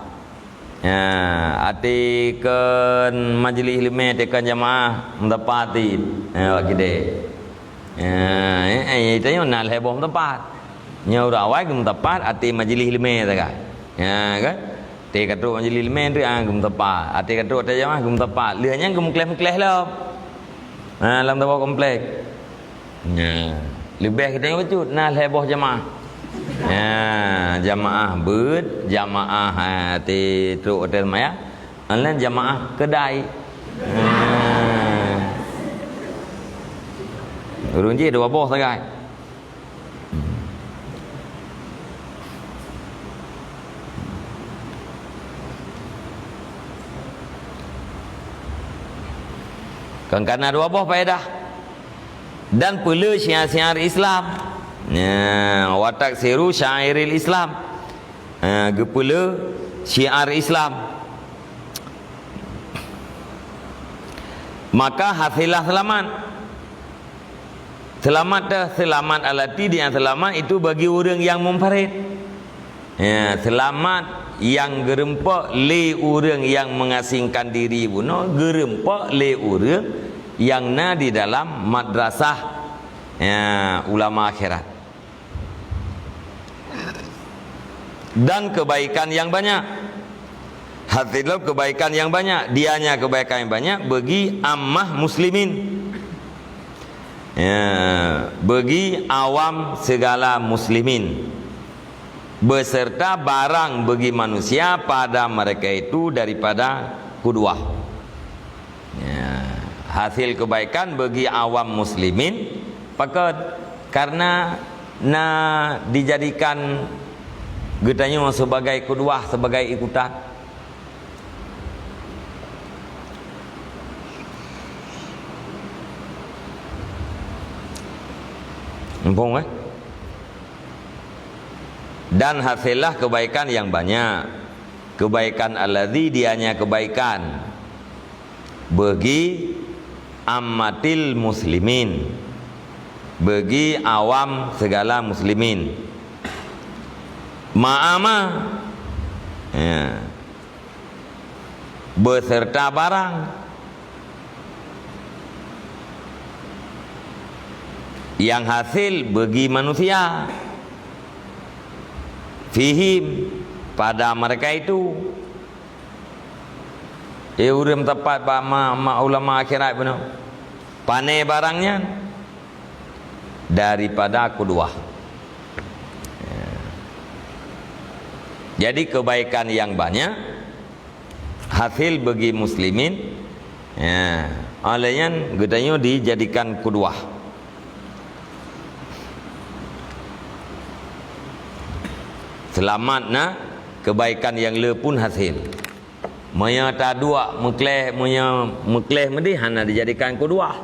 Ya, até kheun majlis ileumé, até kheun jamaah meusapat cit. Ya, bak kidée. Ya, eh, eh, tanyoe na lhée boh meusapat. Nyoe ureuëng awai geumeusapat até majlis ileumé sagai. Ya, kan? Até ka trok majlis ileumé tu, ah, geumeusapat. Até ka trok até jamaah geumeusapat. Lheueh nyan geumeukleh-meukleh lom. Ha, lam saboh komplek. Nah, leubeh geutanyoe bacut na lhée boh jamaah. Nah, jamaah beuet, jamaah, ha, até trok até seumayang, nyan jamaah keudai. Nah. Ureuëng jih dua boh sagai. Kan kana dua boh faedah. Dan peule syiar-syiar Islam. Ya, wa taksiru syairil Islam. Ha, geupeule syiar Islam. Maka hasillah seulamat. Seulamat teuh, seulamat alati, dianya seulamat itu bagi ureuëng nyang munfarid. Ya, seulamat nyang geurumpok lé ureuëng nyang mengasingkan diri bunoe, geurumpok lé ureuëng nyang na di dalam madrasah, ya, ulama akhirat. Dan kebaikan yang banyak. Hasil kebaikan yang banyak, dianya kebaikan yang banyak bagi ammah muslimin. Ya, bagi awam segala muslimin. Beserta barang bagi manusia pada mereka itu daripada qudwah. Ya, hasil kebaikan bagi awam muslimin, pakon? Karena na dijadikan geutanyoe sebagai qudwah, sebagai ikutan. Muphom, eh? Dan hasillah kebaikan yang banyak. Kebaikan alladzi, dianya kebaikan. Bagi ammatil muslimin, bagi awam segala muslimin. Ma'ama, ya, beserta barang yang hasil bagi manusia, fihim, pada mereka itu. Eh, ureuëng meusapat bak ma-, ma-, ulama akhirat bunoe. Pane barang nyan? Daripada qudwah. Ya. Jadi, kebaikan yang banyak hasil bagi muslimin, Ya, oleh nyan geutanyoe dijadikan qudwah. Seulamat na kebaikan nyang le pun hasil. Meunyoe taduek meukleh, meunyoe meukleh meudeh hana dijadikan qudwah.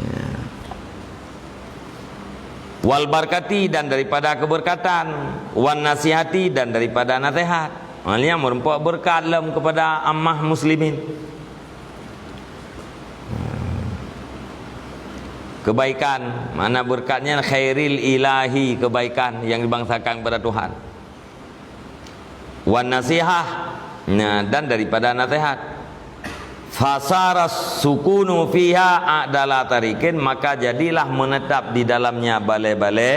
Ya. Wal barkati, dan daripada keberkatan, wan nasihati, dan daripada nasihat. Maknanya meureumpok beureukat lom kepada amah muslimin. Kebaikan, makna beureukat nyan khairil ilahi, kebaikan yang dibangsakan kepada Tuhan. Wan nasihah, nah, dan daripada nasihat. Fasara sukunu fiha a'dala tariqin, maka jadilah menetap di dalamnya balai-balai,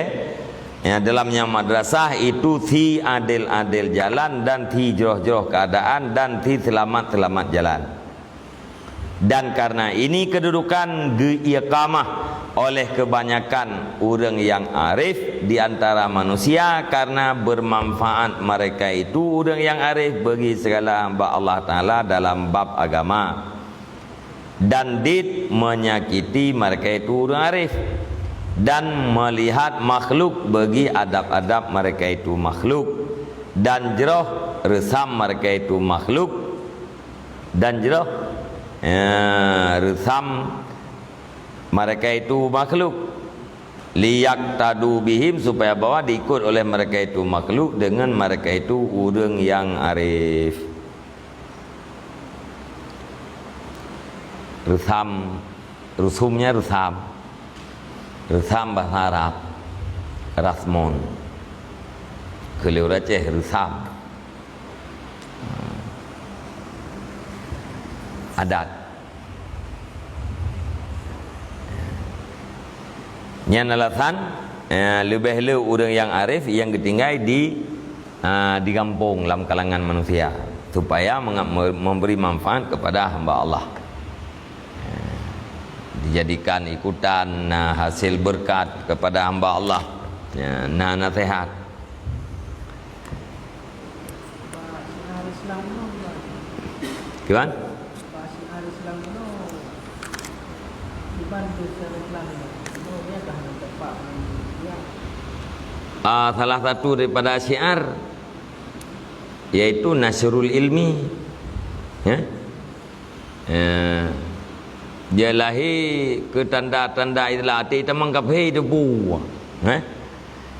ya, dalamnya madrasah itu thi adil-adil jalan dan thi jroh-jroh keadaan dan thi selamat-selamat jalan. Dan karena ini kedudukan geuiqamah oleh kebanyakan ureuëng nyang arif di antara manusia, karena bermanfaat mereka itu, ureuëng nyang arif, bagi segala hamba Allah Taala dalam bab agama, dan dit menyakiti mereka itu, ureuëng arif, dan melihat makhluk bagi adab-adab mereka itu makhluk, dan jroh reusam mereka itu makhluk, dan jroh, ya, reusam mereka itu makhluk. Liyaktadu bihim, supaya bahwa diikut oleh mereka itu makhluk dengan mereka itu ureuëng nyang arif. Reusam, rusumnya reusam. Reusam bahasa Arab, rasmun. Keu lé ureuëng Aceh reusam. Adat. Nyan alasan, eh, leubeh le ureuëng nyang arif nyang geutinggai di, ah, di gampông lam kalangan manusia, supaya menga-, me-, memberi manfaat kepada hamba Allah. Eh, dijadikan ikutan, nah, hasil berkat kepada hamba Allah. Ya, nah, nasihat. Kiban? Ah, salah satu daripada syiar, yaitu nasrul ilmi. Ya? Eh, dia lahé keu tanda-tanda Islam, até tamong kafé itu buah. Eh?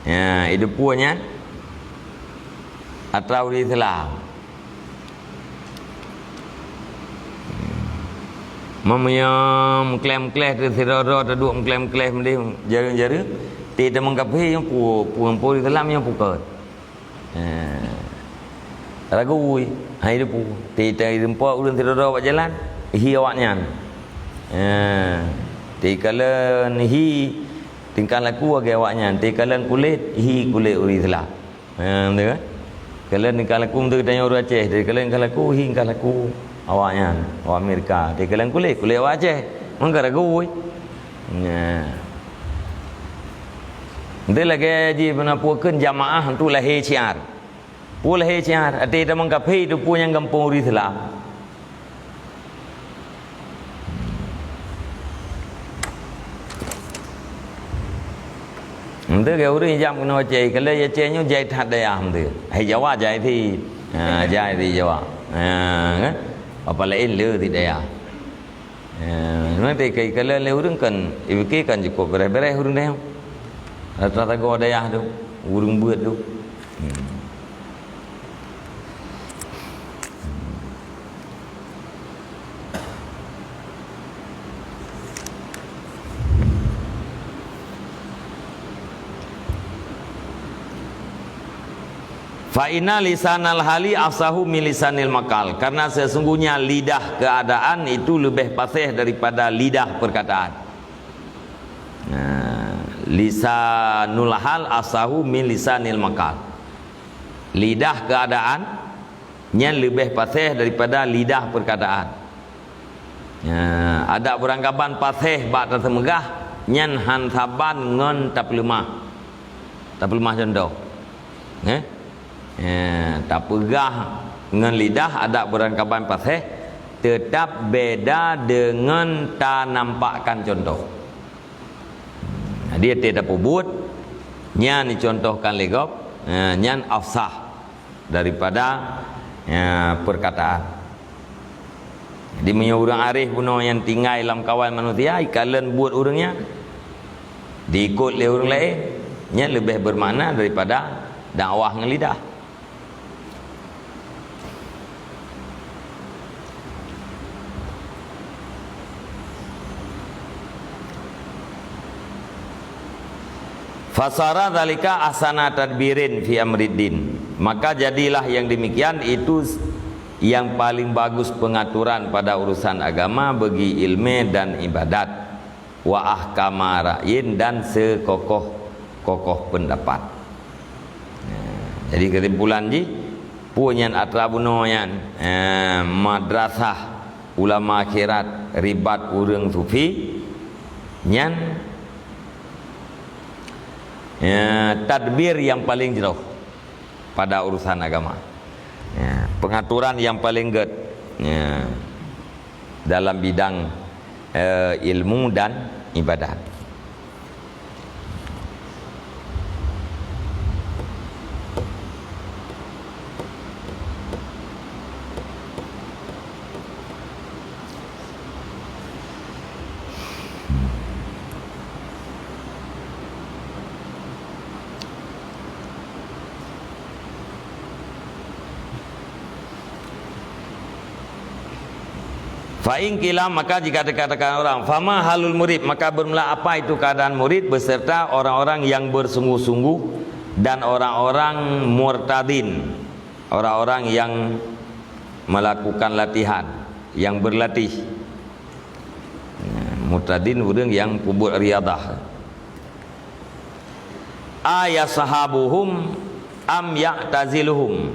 Ya, itu buah nyan atra ureuëng Islam. Meunyoe meukleh-meukleh teuh sidroe-droe taduek meukleh-meukleh meudeh jareueng-jareueng, até tamong kafé nyang pu-, pu-, pu Islam nyang pukon. Eh, ragu, hai depu. Ti, ti, teumpat ureuëng sidroe-droe bak jalan, hi awaknyan. Eh, ti kalon hi tingkah laku lagée awaknyan, ti kalon kulét, hi kulét ureuëng Islam. Eh, beutôi kan? Kalon tingkah laku beutôi geutanyoe ureuëng Aceh, ti kalon tingkah laku, hi tingkah laku awaknyan, awak Amerika. Ti kalon kulét, kulét awak Aceh. Meuka ragu. Nah. Ente lagée jih peunapukeun jamaah tu lahé syiar. Peue lahé syiar, até tamong kafé itu peue nyang gampông ureuëng Islam. Ente ke ureuëng jam keunoe Aceh, kalau Aceh nyoe jai that dayah ente. Hai Jawa jai ti. Ha, jai ti Jawa. Ha, kan? Apa lain le ti dayah. Eh, memang teuka-, teukalon lé ureuëng kan, ipiké kan cukôp bereh-bereh ureuëng dayah. Rata-rata goe dayah tu, ureuëng beuet tu. Hmm. Fa inna lisanal hali afsahu min lisanil makal, karena sesungguhnya lidah keadaan itu lebih fasih daripada lidah perkataan. Nah, lisanul hal afsahu min lisanil makal. Lidah keadaan nyan lebih fasih daripada lidah perkataan. Nya, adak beurangkaban paséh bak tateumeugah, nyan han saban ngon tapeuleumah. Tapeuleumah cuntoh. Eh? Eh, tapeugah ngon lidah adak beurangkaban paséh, Teutap beda deungon tanampakkan cuntoh. Jadi, watée tapeubuet, nyan dicontohkan lé gob, eh, nyan afsah daripada, eh, perkataan. Jadi, meunyoe ureuëng arif bunoe nyang tinggai lam kawan manusia, ikalon buet ureuëng nyan, diikot lé ureuëng laén, nyan leubeh bermakna daripada dakwah ngon lidah. Fasara dzalika ahsana tadbirin fi amriddin. Maka jadilah yang demikian itu yang paling bagus pengaturan pada urusan agama bagi ilmu dan ibadat. Wa ahkama ra'yin, dan seukokoh-kokoh pendapat. Nah, jadi kesimpulan jih, peue nyan atra bunoe nyan, eh, madrasah ulama akhirat ribat ureuëng sufi, nyan, eh, tadbir nyang paleng jroh pada urusan agama. Ya, pengaturan nyang paleng gét, ya, dalam bidang, eh, ilmu dan ibadat. Fa in qila, maka jika dikatakan orang, "Fama halul murid?" Maka bermula apa itu keadaan murid beserta orang-orang yang bersungguh-sungguh dan orang-orang murtadin, orang-orang yang melakukan latihan, yang berlatih. Murtadin ureuëng nyang peubuet riadah. A yashabuhum am ya'taziluhum?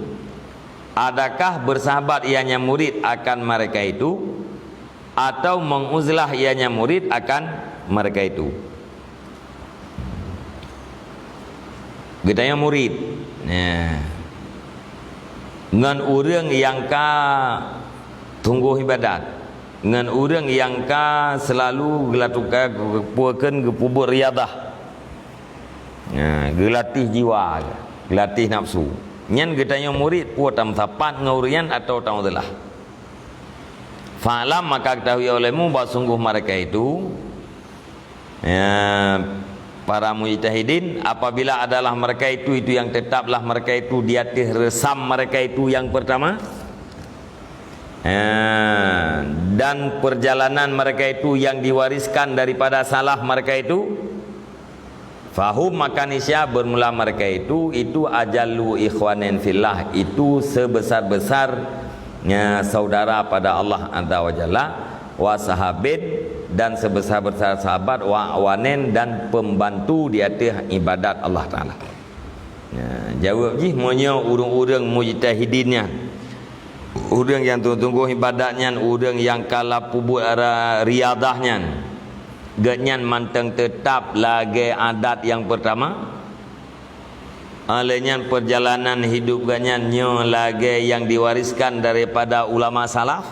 Adakah bersahabat ianya murid akan mereka itu, atau menguzlah ianya murid akan mereka itu? Geutanyoe murid, nah, ngon ureuëng nyang ka tunggôh ibadat, ngon ureuëng nyang ka seulalu geulatuka, geupuakan, geupeubuet riadah. Nah, geulatih jiwa, geulatih nafsu. Nyan geutanyoe murid, peue tameusapat ngon ureuëng nyan atawa tauzlah? Fa'lam, maka ketahui olehmu bahwa sungguh mereka itu, ya, para mujtahidin, apabila adalah mereka itu, itu yang tetaplah mereka itu di atas resam mereka itu yang pertama, ya, dan perjalanan mereka itu yang diwariskan daripada salaf mereka itu, fahum, maka niscaya bermula mereka itu, itu ajallu ikhwanin fillah, itu sebesar-besarnya saudara pada Allah Azza wa Jalla, wa sahabin, dan sebesar-besar sahabat, wa awanin, dan pembantu di atas ibadat Allah Taala. Ya, jaweueb jih, meunyoe ureuëng-ureuëng mujtahidin nyan, ureuëng nyang tunggôh ibadat nyan, ureuëng nyang ka lheueh peubuet ra-, riadah nyan, geuhnyan mantong teutap lagée adat nyang peurtama, óh lheueh nyan peurjalanan hidup geuhnyan nyoe lagée nyang diwariskan daripada ulama salaf,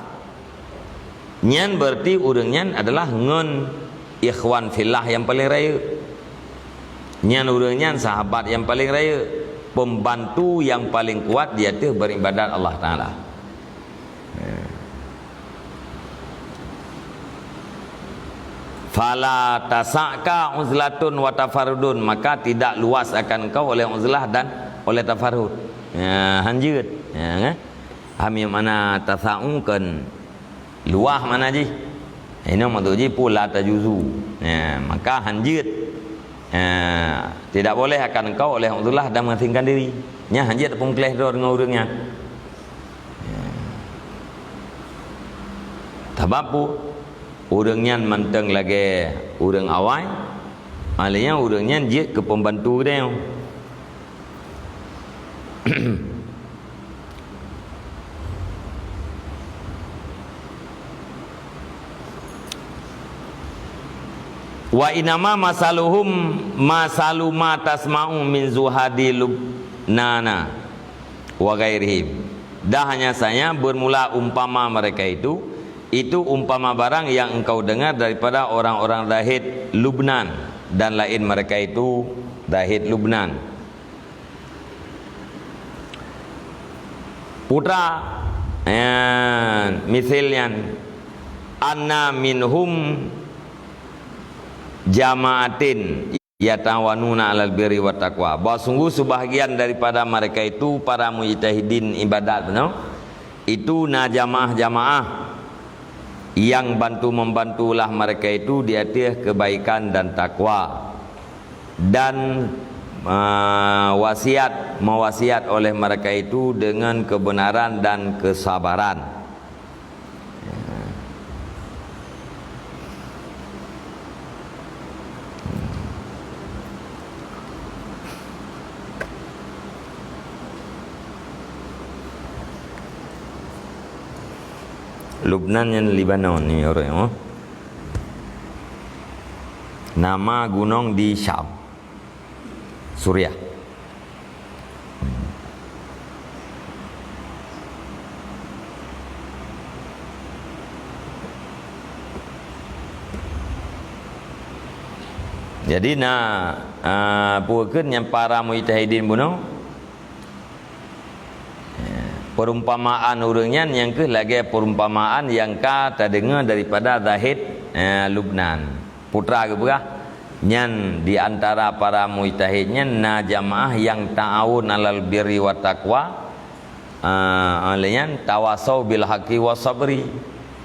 nyan berarti ureuëng nyan adalah ngon ikhwan fillah nyang paleng rayeuk. Nyan ureuëng nyan sahabat nyang paleng rayeuk, pembantu nyang paleng kuat di ateueh beuribadat Allah Taala. Fala tasa'ka uzlatun wa tafarrudun, maka tidak luas akan engkau oleh uzlah dan oleh tafarrud. Ya, hanjeuet. Ya, kan? Paham nyang mana tasa'u kan? Luah makna jih. Inoe maksud jih pula tajuzu. Ya, maka hanjeuet. Ya, tidak boleh akan engkau oleh uzlah dan mengasingkan diri. Nya hanjeuet peumeukléh droe deungon ureuëng nyan. Ya. Sabab peue? Ureuëng nyan mantong lagée ureuëng awai, óh lheueh nyan ureuëng nyan jeuet keu pembantu geutanyoe. Wa inama masaluhum masalu ma tasma'u min zuhadi Lubnana wa ghairihim. Dan hanya saja bermula umpama mereka itu Itu umpama barang yang engkau dengar daripada orang-orang Zahid Lubnan dan lain mereka itu Zahid Lubnan. Putra, eh, misil nyan, "Anna minhum jama'atin yatawanuna 'alal birri wat taqwa." Bahwa sungguh sebahagian daripada mereka itu para mujtahidin ibadat, beuna? Itu na jamaah-jamaah yang bantu-membantulah mereka itu di atas kebaikan dan takwa. Dan, eh, wasiat, mewasiat oleh mereka itu dengan kebenaran dan kesabaran. Lubnan nyan Lebanon ni orang, oh. Nama gunong di Syam, Suriah. Jadi na, ah, peue kheun nyang para mujtahidin bunoe? Perumpamaan ureuëng nyan nyang kheueh lagée perumpamaan nyang ka tadeungoe daripada Zahid, eh, Lubnan. Putra geupeugah, nyan di antara para mujtahid nyan na jamaah nyang ta'awun 'alal birri wat taqwa, eh, lé nyan tawasau bil haqqi was sabri.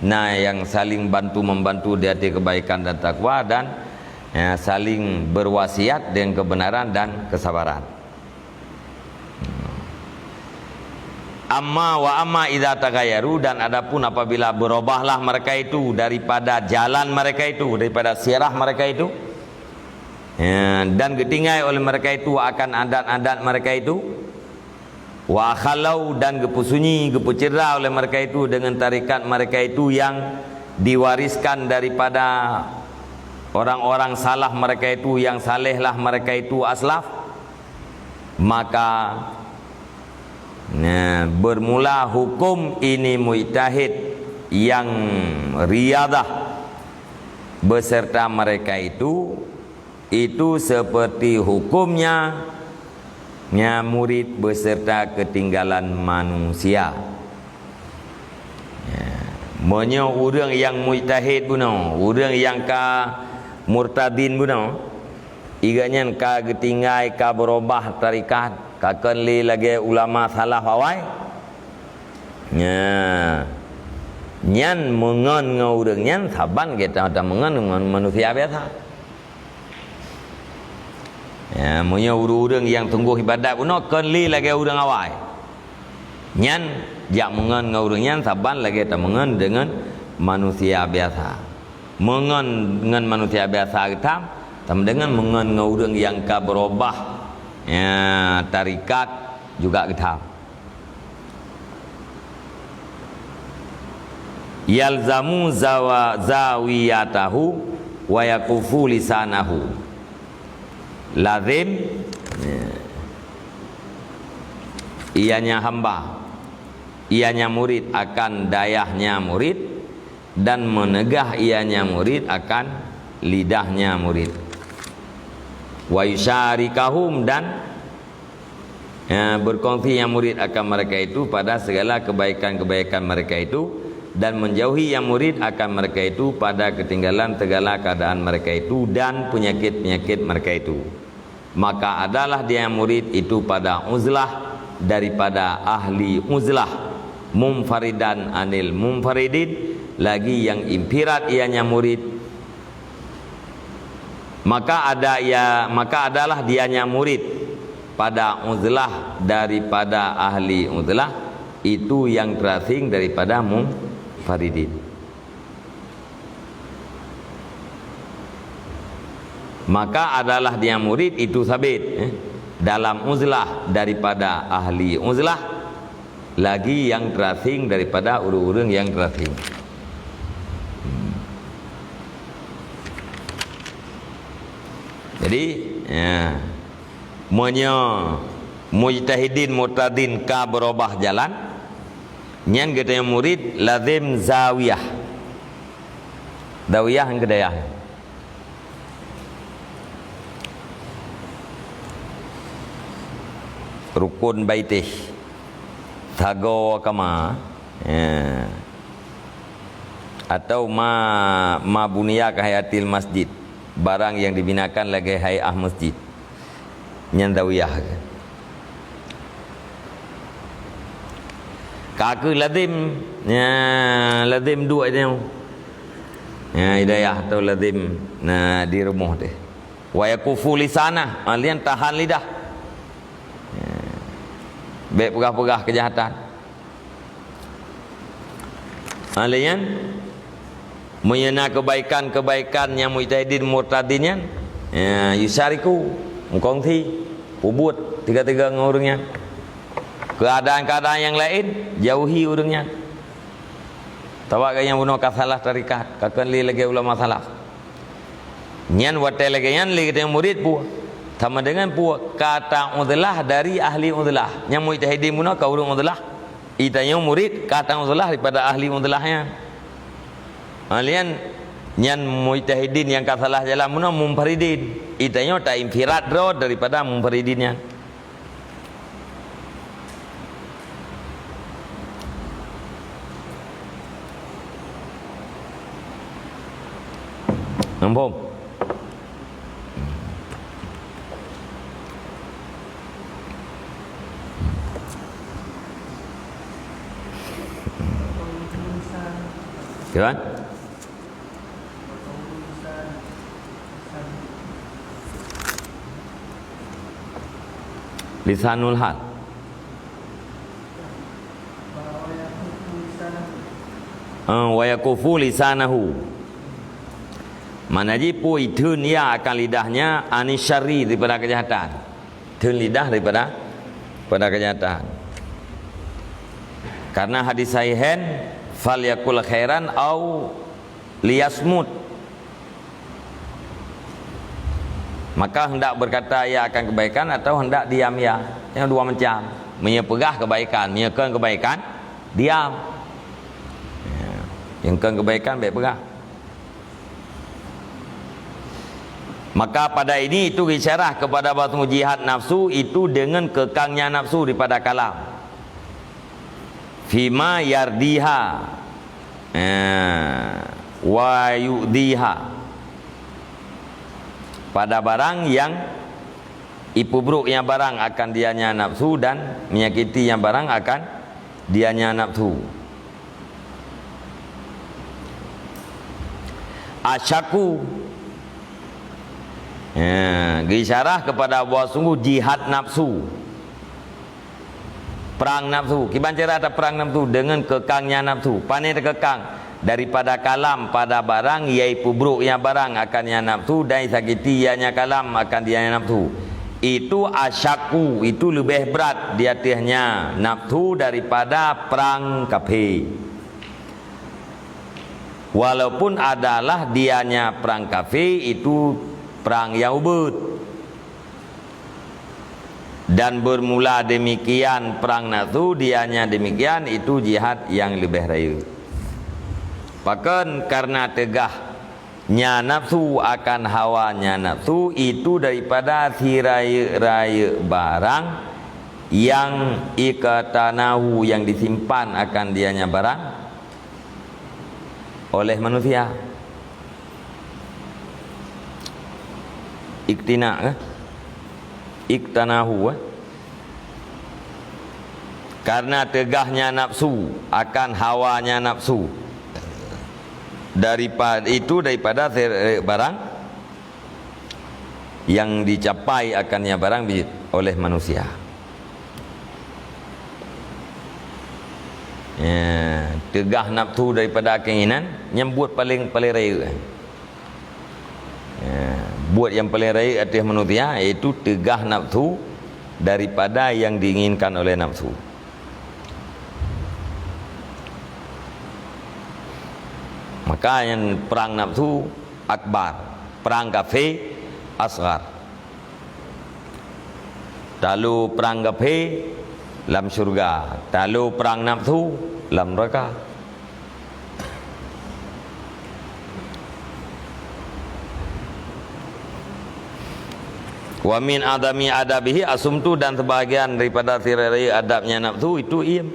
Na nyang saling bantu-membantu di atas kebaikan dan takwa dan, eh, saling berwasiat dengan kebenaran dan kesabaran. Amma wa amma idza taghayyaru, dan adapun apabila berubahlah mereka itu daripada jalan mereka itu, daripada sirah mereka itu, ya, dan geutinggai oleh mereka itu akan adat-adat mereka itu, wa khalau, dan geupeusunyi, geupeucedera oleh mereka itu dengan tarekat mereka itu yang diwariskan daripada orang-orang salaf mereka itu, yang salehlah mereka itu aslaf, maka, nah, bermula hukum ini mujtahid yang riyadah beserta mereka itu, itu seperti hukumnya nya murid beserta ketinggalan manusia. Ya, meunyoe ureuëng nyang mujtahid bunoe, ureuëng nyang ka murtadin bunoe, iga nyan ka geutinggai, ka beurubah tarekat, ka kon lé lagée ulama salaf awai. Nya, nyan meungon ngon ureuëng nyan saban gata meungon ngon manusia biasa. Ya, meunyoe ureuëng-ureuëng nyang sunggoh ibadat bunoe kon lé lagée ureuëng awai. Nyan jak meungon ngon ureuëng nyan saban lagée tameungon deungon manusia biasa. Meungon ngon manusia biasa geutam, sama deungon meungon ngon ureuëng nyang ka beurubah, ya, tarekat juga geutam. Yalzamu zawa-, zawiyatahu wa yakufu lisanahu. Lazim, ya, ianya hamba, ianya murid akan dayahnya murid, dan meunegah ianya murid akan lidahnya murid. Wa yusyarikahum, dan, ya, berkongsi yang murid akan mereka itu pada segala kebaikan-kebaikan mereka itu, dan menjauhi yang murid akan mereka itu pada ketinggalan segala keadaan mereka itu dan penyakit-penyakit mereka itu. Maka adalah dia yang murid itu pada uzlah daripada ahli uzlah, munfaridan anil munfaridin, lagi yang infirat ianya murid. Maka ada ia, maka adalah dianya murid pada uzlah daripada ahli uzlah, itu yang terasing daripada munfaridin. Maka adalah dia murid itu sabit, eh, dalam uzlah daripada ahli uzlah, lagi yang terasing daripada ureuëng-ureuëng yang terasing. Jadi, ya, meunyoe mujtahidin murtadin ka beurubah jalan, nyan geutanyoe murid lazim zawiyah. Zawiyah nyang keudayah. Rukun baitih. Sagoe kama. Ya. Atau ma, ma buniya ka hayatil masjid. Barang yang dibinakan lagèe hai'ah masjid. Nyan zawiyah. Ka keuh lazim, ya, lazim duek nyoe. Ya, hidayah atau lazim na di rumoh deh. Wa yakufu lisanah, alian tahan lidah. Ya. Bèk peugah-peugah keujahatan. Ha, lé nyan, meunyoe na keubaikan-keubaikan nyang mujtahidin murtadin nyan, ya, yusyariku, meukongsi, peubuet tiga-tiga ngon ureueng nyan. Keuadaan-keuadaan nyang laén, jauhi ureueng nyan. Sabab gobnyan bunoe ka salah tarekat, ka kheun lé lagèe ulama salaf. Nyan watèe lagèe nyan lé geutanyoe murit peue? Sama deungon peue? Ka ta-uzlah dari ahli uzlah. Nyang mujtahidin bunoe ka ureueng uzlah. Geutanyoe murit ka ta-uzlah daripada ahli uzlah nyan. Ha, lé nyan, nyan mujtahidin nyang ka salah jalan bunoe munfaridin. Geutanyoe ta-infirad droe daripada munfaridin nyan. Muphom? Tuan? Lisanul hal. Eh, wa yakufu lisanahu. Makna jih peue? Itheun ia akan lidahnya, ani syarri, daripada keujahatan. Theun lidah daripada, daripada keujahatan. Karena hadis sahihain, "Falyakul khairan au liyasmut." Maka hendak berkata ia akan kebaikan atau hendak diam ia. Yang dua macam. Meunyoe peugah kebaikan, meunyoe kheun kebaikan, diam. Ya. Nyang kheun kebaikan, bèk peugah. Maka pada ini itu isyarat kepada bahwa jihad nafsu itu dengan kekangnya nafsu daripada kalam. Fima yardiha, eh, wa yu'diha. Pada barang yang ipeubrôk nyang barang akan dianya nafsu dan menyakiti nyang barang akan dianya nafsu. Asyaku, eh, geuisyarah kepada bahwa sungguh jihad nafsu. Prang nafsu. Kiban cara taprang nafsu? Deungon keukangnya nafsu. Pane takeukang? Daripada kalam pada barang, yaitu brôk nya barang akan nya nafsu, dan sakiti nya kalam akan nya nafsu. Itu asyaku, itu leubeh brat di ateueh nya nafsu daripada prang kafé. Walaupun adalah dianya prang kafé itu prang nyang ubeuet. Dan bermula demikian prang nafsu, dianya demikian itu jihad nyang leubeh rayeuk. Pakon? Karena teugah nya nafsu akan hawa nya nafsu itu daripada si rayeuk-rayeuk barang nyang iqtanahu, nyang disimpan akan dianya barang oleh manusia. Iktina, kan? Iqtanahu, kan? Karena teugahnya nafsu akan hawanya nafsu. Daripada itu, daripada se-, barang yang dicapai akannya barang bi-, oleh manusia. Ya, teugah nafsu daripada keinginan, nyang buet paling, paling rayeuk. Ya, buet nyang paling rayeuk ateueh manusia, yaitu teugah nafsu daripada yang diinginkan oleh nafsu. Maka nyang prang nafsu akbar, prang kafé asghar. Talu prang kafé lam syeuruga, talu prang nafsu lam neuraka. Wa min adami adabihi asumtu, dan sebahagian daripada sirari adabnya nafsu itu iem.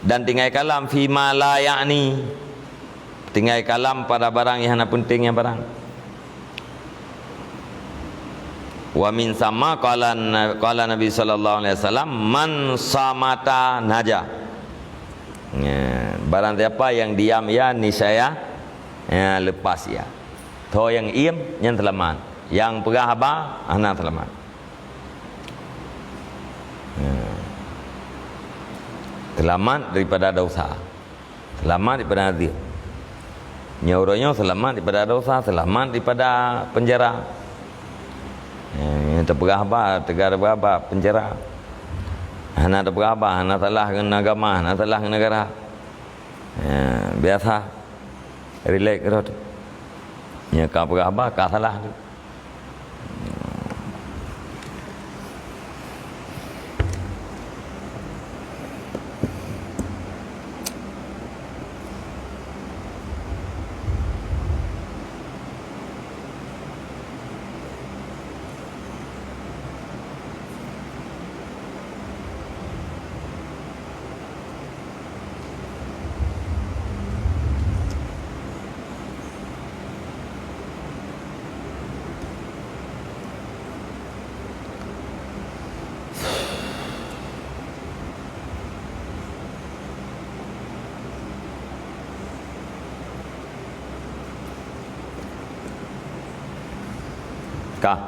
Dan tinggai kalam fima la ya'ni. Tinggai kalam pada barang yang hana penting nyan barang. Wa min sama qala na-, qala Nabi sallallahu alaihi wasallam, "Man samata naja." Ya, barang siapa yang diam ia, niscaya, ya, lepas ia. Tho nyang iem, nyan seulamat. Nyang peugah haba, hana seulamat. Ya. Seulamat daripada dosa. Seulamat daripada azab. Nyoe uroe nyoe seulamat daripada dosa, seulamat daripada penjara. Ya, nyang teupeugah haba, teuga teupeugah haba, penjara. Hana teupeugah haba, hana salah ngon agama, hana salah ngon negara. Ya, biasa. Rilek rot. Nyang ka peugah haba, ka salah. Ka.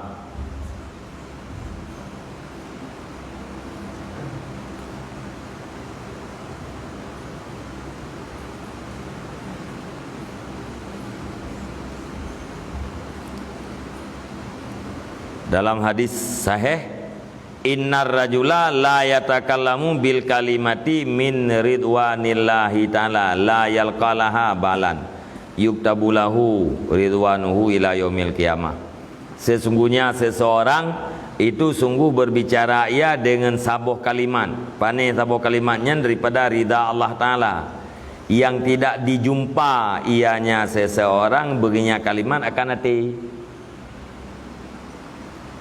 Dalam hadis sahih, "Innar rajula la yatakallamu bil kalimati min ridwanillahi ta'ala la yalqa laha balan yuktabu lahu ridwanuhu ila yaumil qiyamah." Sesungguhnya seseorang itu sungguh berbicara ia dengan saboh kalimat. Pane saboh kalimat nyan daripada ridha Allah Ta'ala, yang tidak dijumpa ianya seseorang beginya kalimat akan até.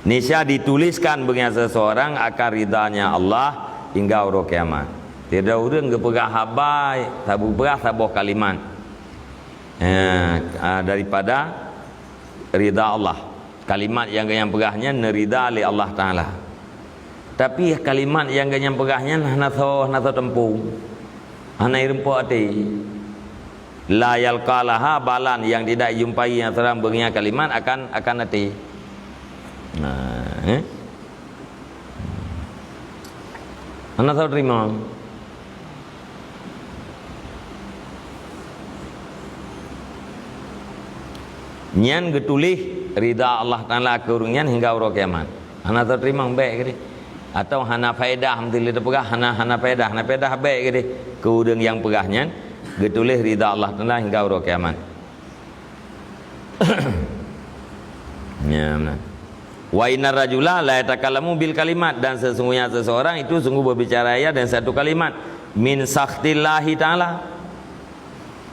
Niscaya dituliskan beginya seseorang akan ridhanya Allah hingga uroe kiamat. Tiada ureuëng geupeugah haba, sabu peugah saboh kalimat. Eh, ah, daripada ridha Allah. Kalimat nyang geunyang peugah nyan neurida lé Allah Taala. Tapi kalimat nyang geunyang peugah nyan hana soe, hana soe teumpu. Hana ireumpo até. La yalqa laha balan, yang tidak dijumpai nyang seurang beungiang kalimat akan, akan até. Nah, eh? Hana soe teurimong. Nyan geutuléh ridha Allah Taala keu ureuëng nyan hingga uroe kiamat. Hana teurimong bék keudeh. Atau hana faedah, meuteuleu teupeugah hana, hana faedah, hana faedah bék keudeh. Keu ureuëng nyang peugah nyan geutuléh ridha Allah Taala hingga uroe kiamat. Ya, beuna. Wa innar rajula la yatakallamu bil kalimat, dan sesungguhnya seseorang itu sungguh berbicara ia dengan satu kalimat, min sakhtillahi ta'ala,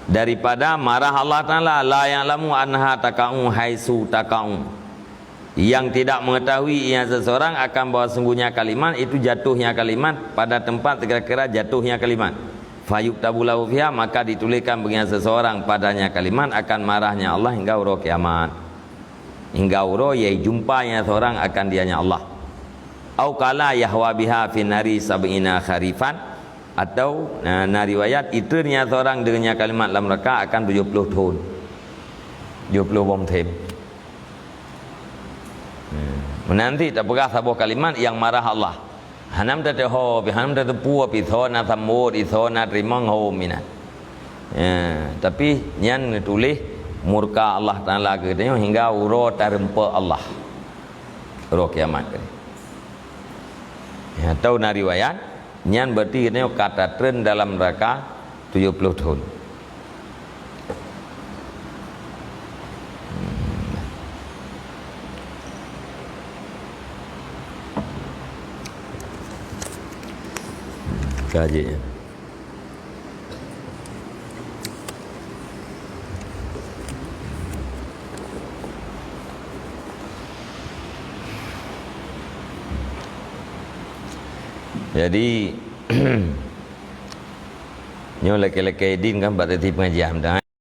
daripada marah Allah Taala, la ya'lamu annaha taqa'u haitsu taqa'u, yang tidak mengetahui ia seseorang akan bahwa sungguhnya kalimat itu jatuhnya kalimat pada tempat kira-kira jatuhnya kalimat. Fayuktabu lahu fiha, maka dituliskan bagi seseorang padanya kalimat akan marahnya Allah hingga uroe kiamat. Hingga uroe ia jumpa nyang seorang akan dianya Allah. Au qala yahwa biha fi nari sab'ina kharifan, atau, na, na riwayat, itreun nyang seorang deungon kalimat lam neuraka akan tujoh ploh thon. Tujoh ploh boh them. Hmm. Meunan cit tapeugah saboh kalimat nyang marah Allah. Hana meutateuho pih, hana meutateupeue pih, soe na sambot, soe na teurimong, ho meunan. Ya, tapi nyan neutuléh murka Allah Taala keu geutanyoe hingga uroe tareumpeuk Allah. Uroe kiamat. Ya, atau na riwayat, nyan berarti geutanyoe ka tatreun dalam neuraka tujoh ploh thon. Ka jih. Jadi, nyoe lakée-lakée idin kan bak teuteb pengajian dah,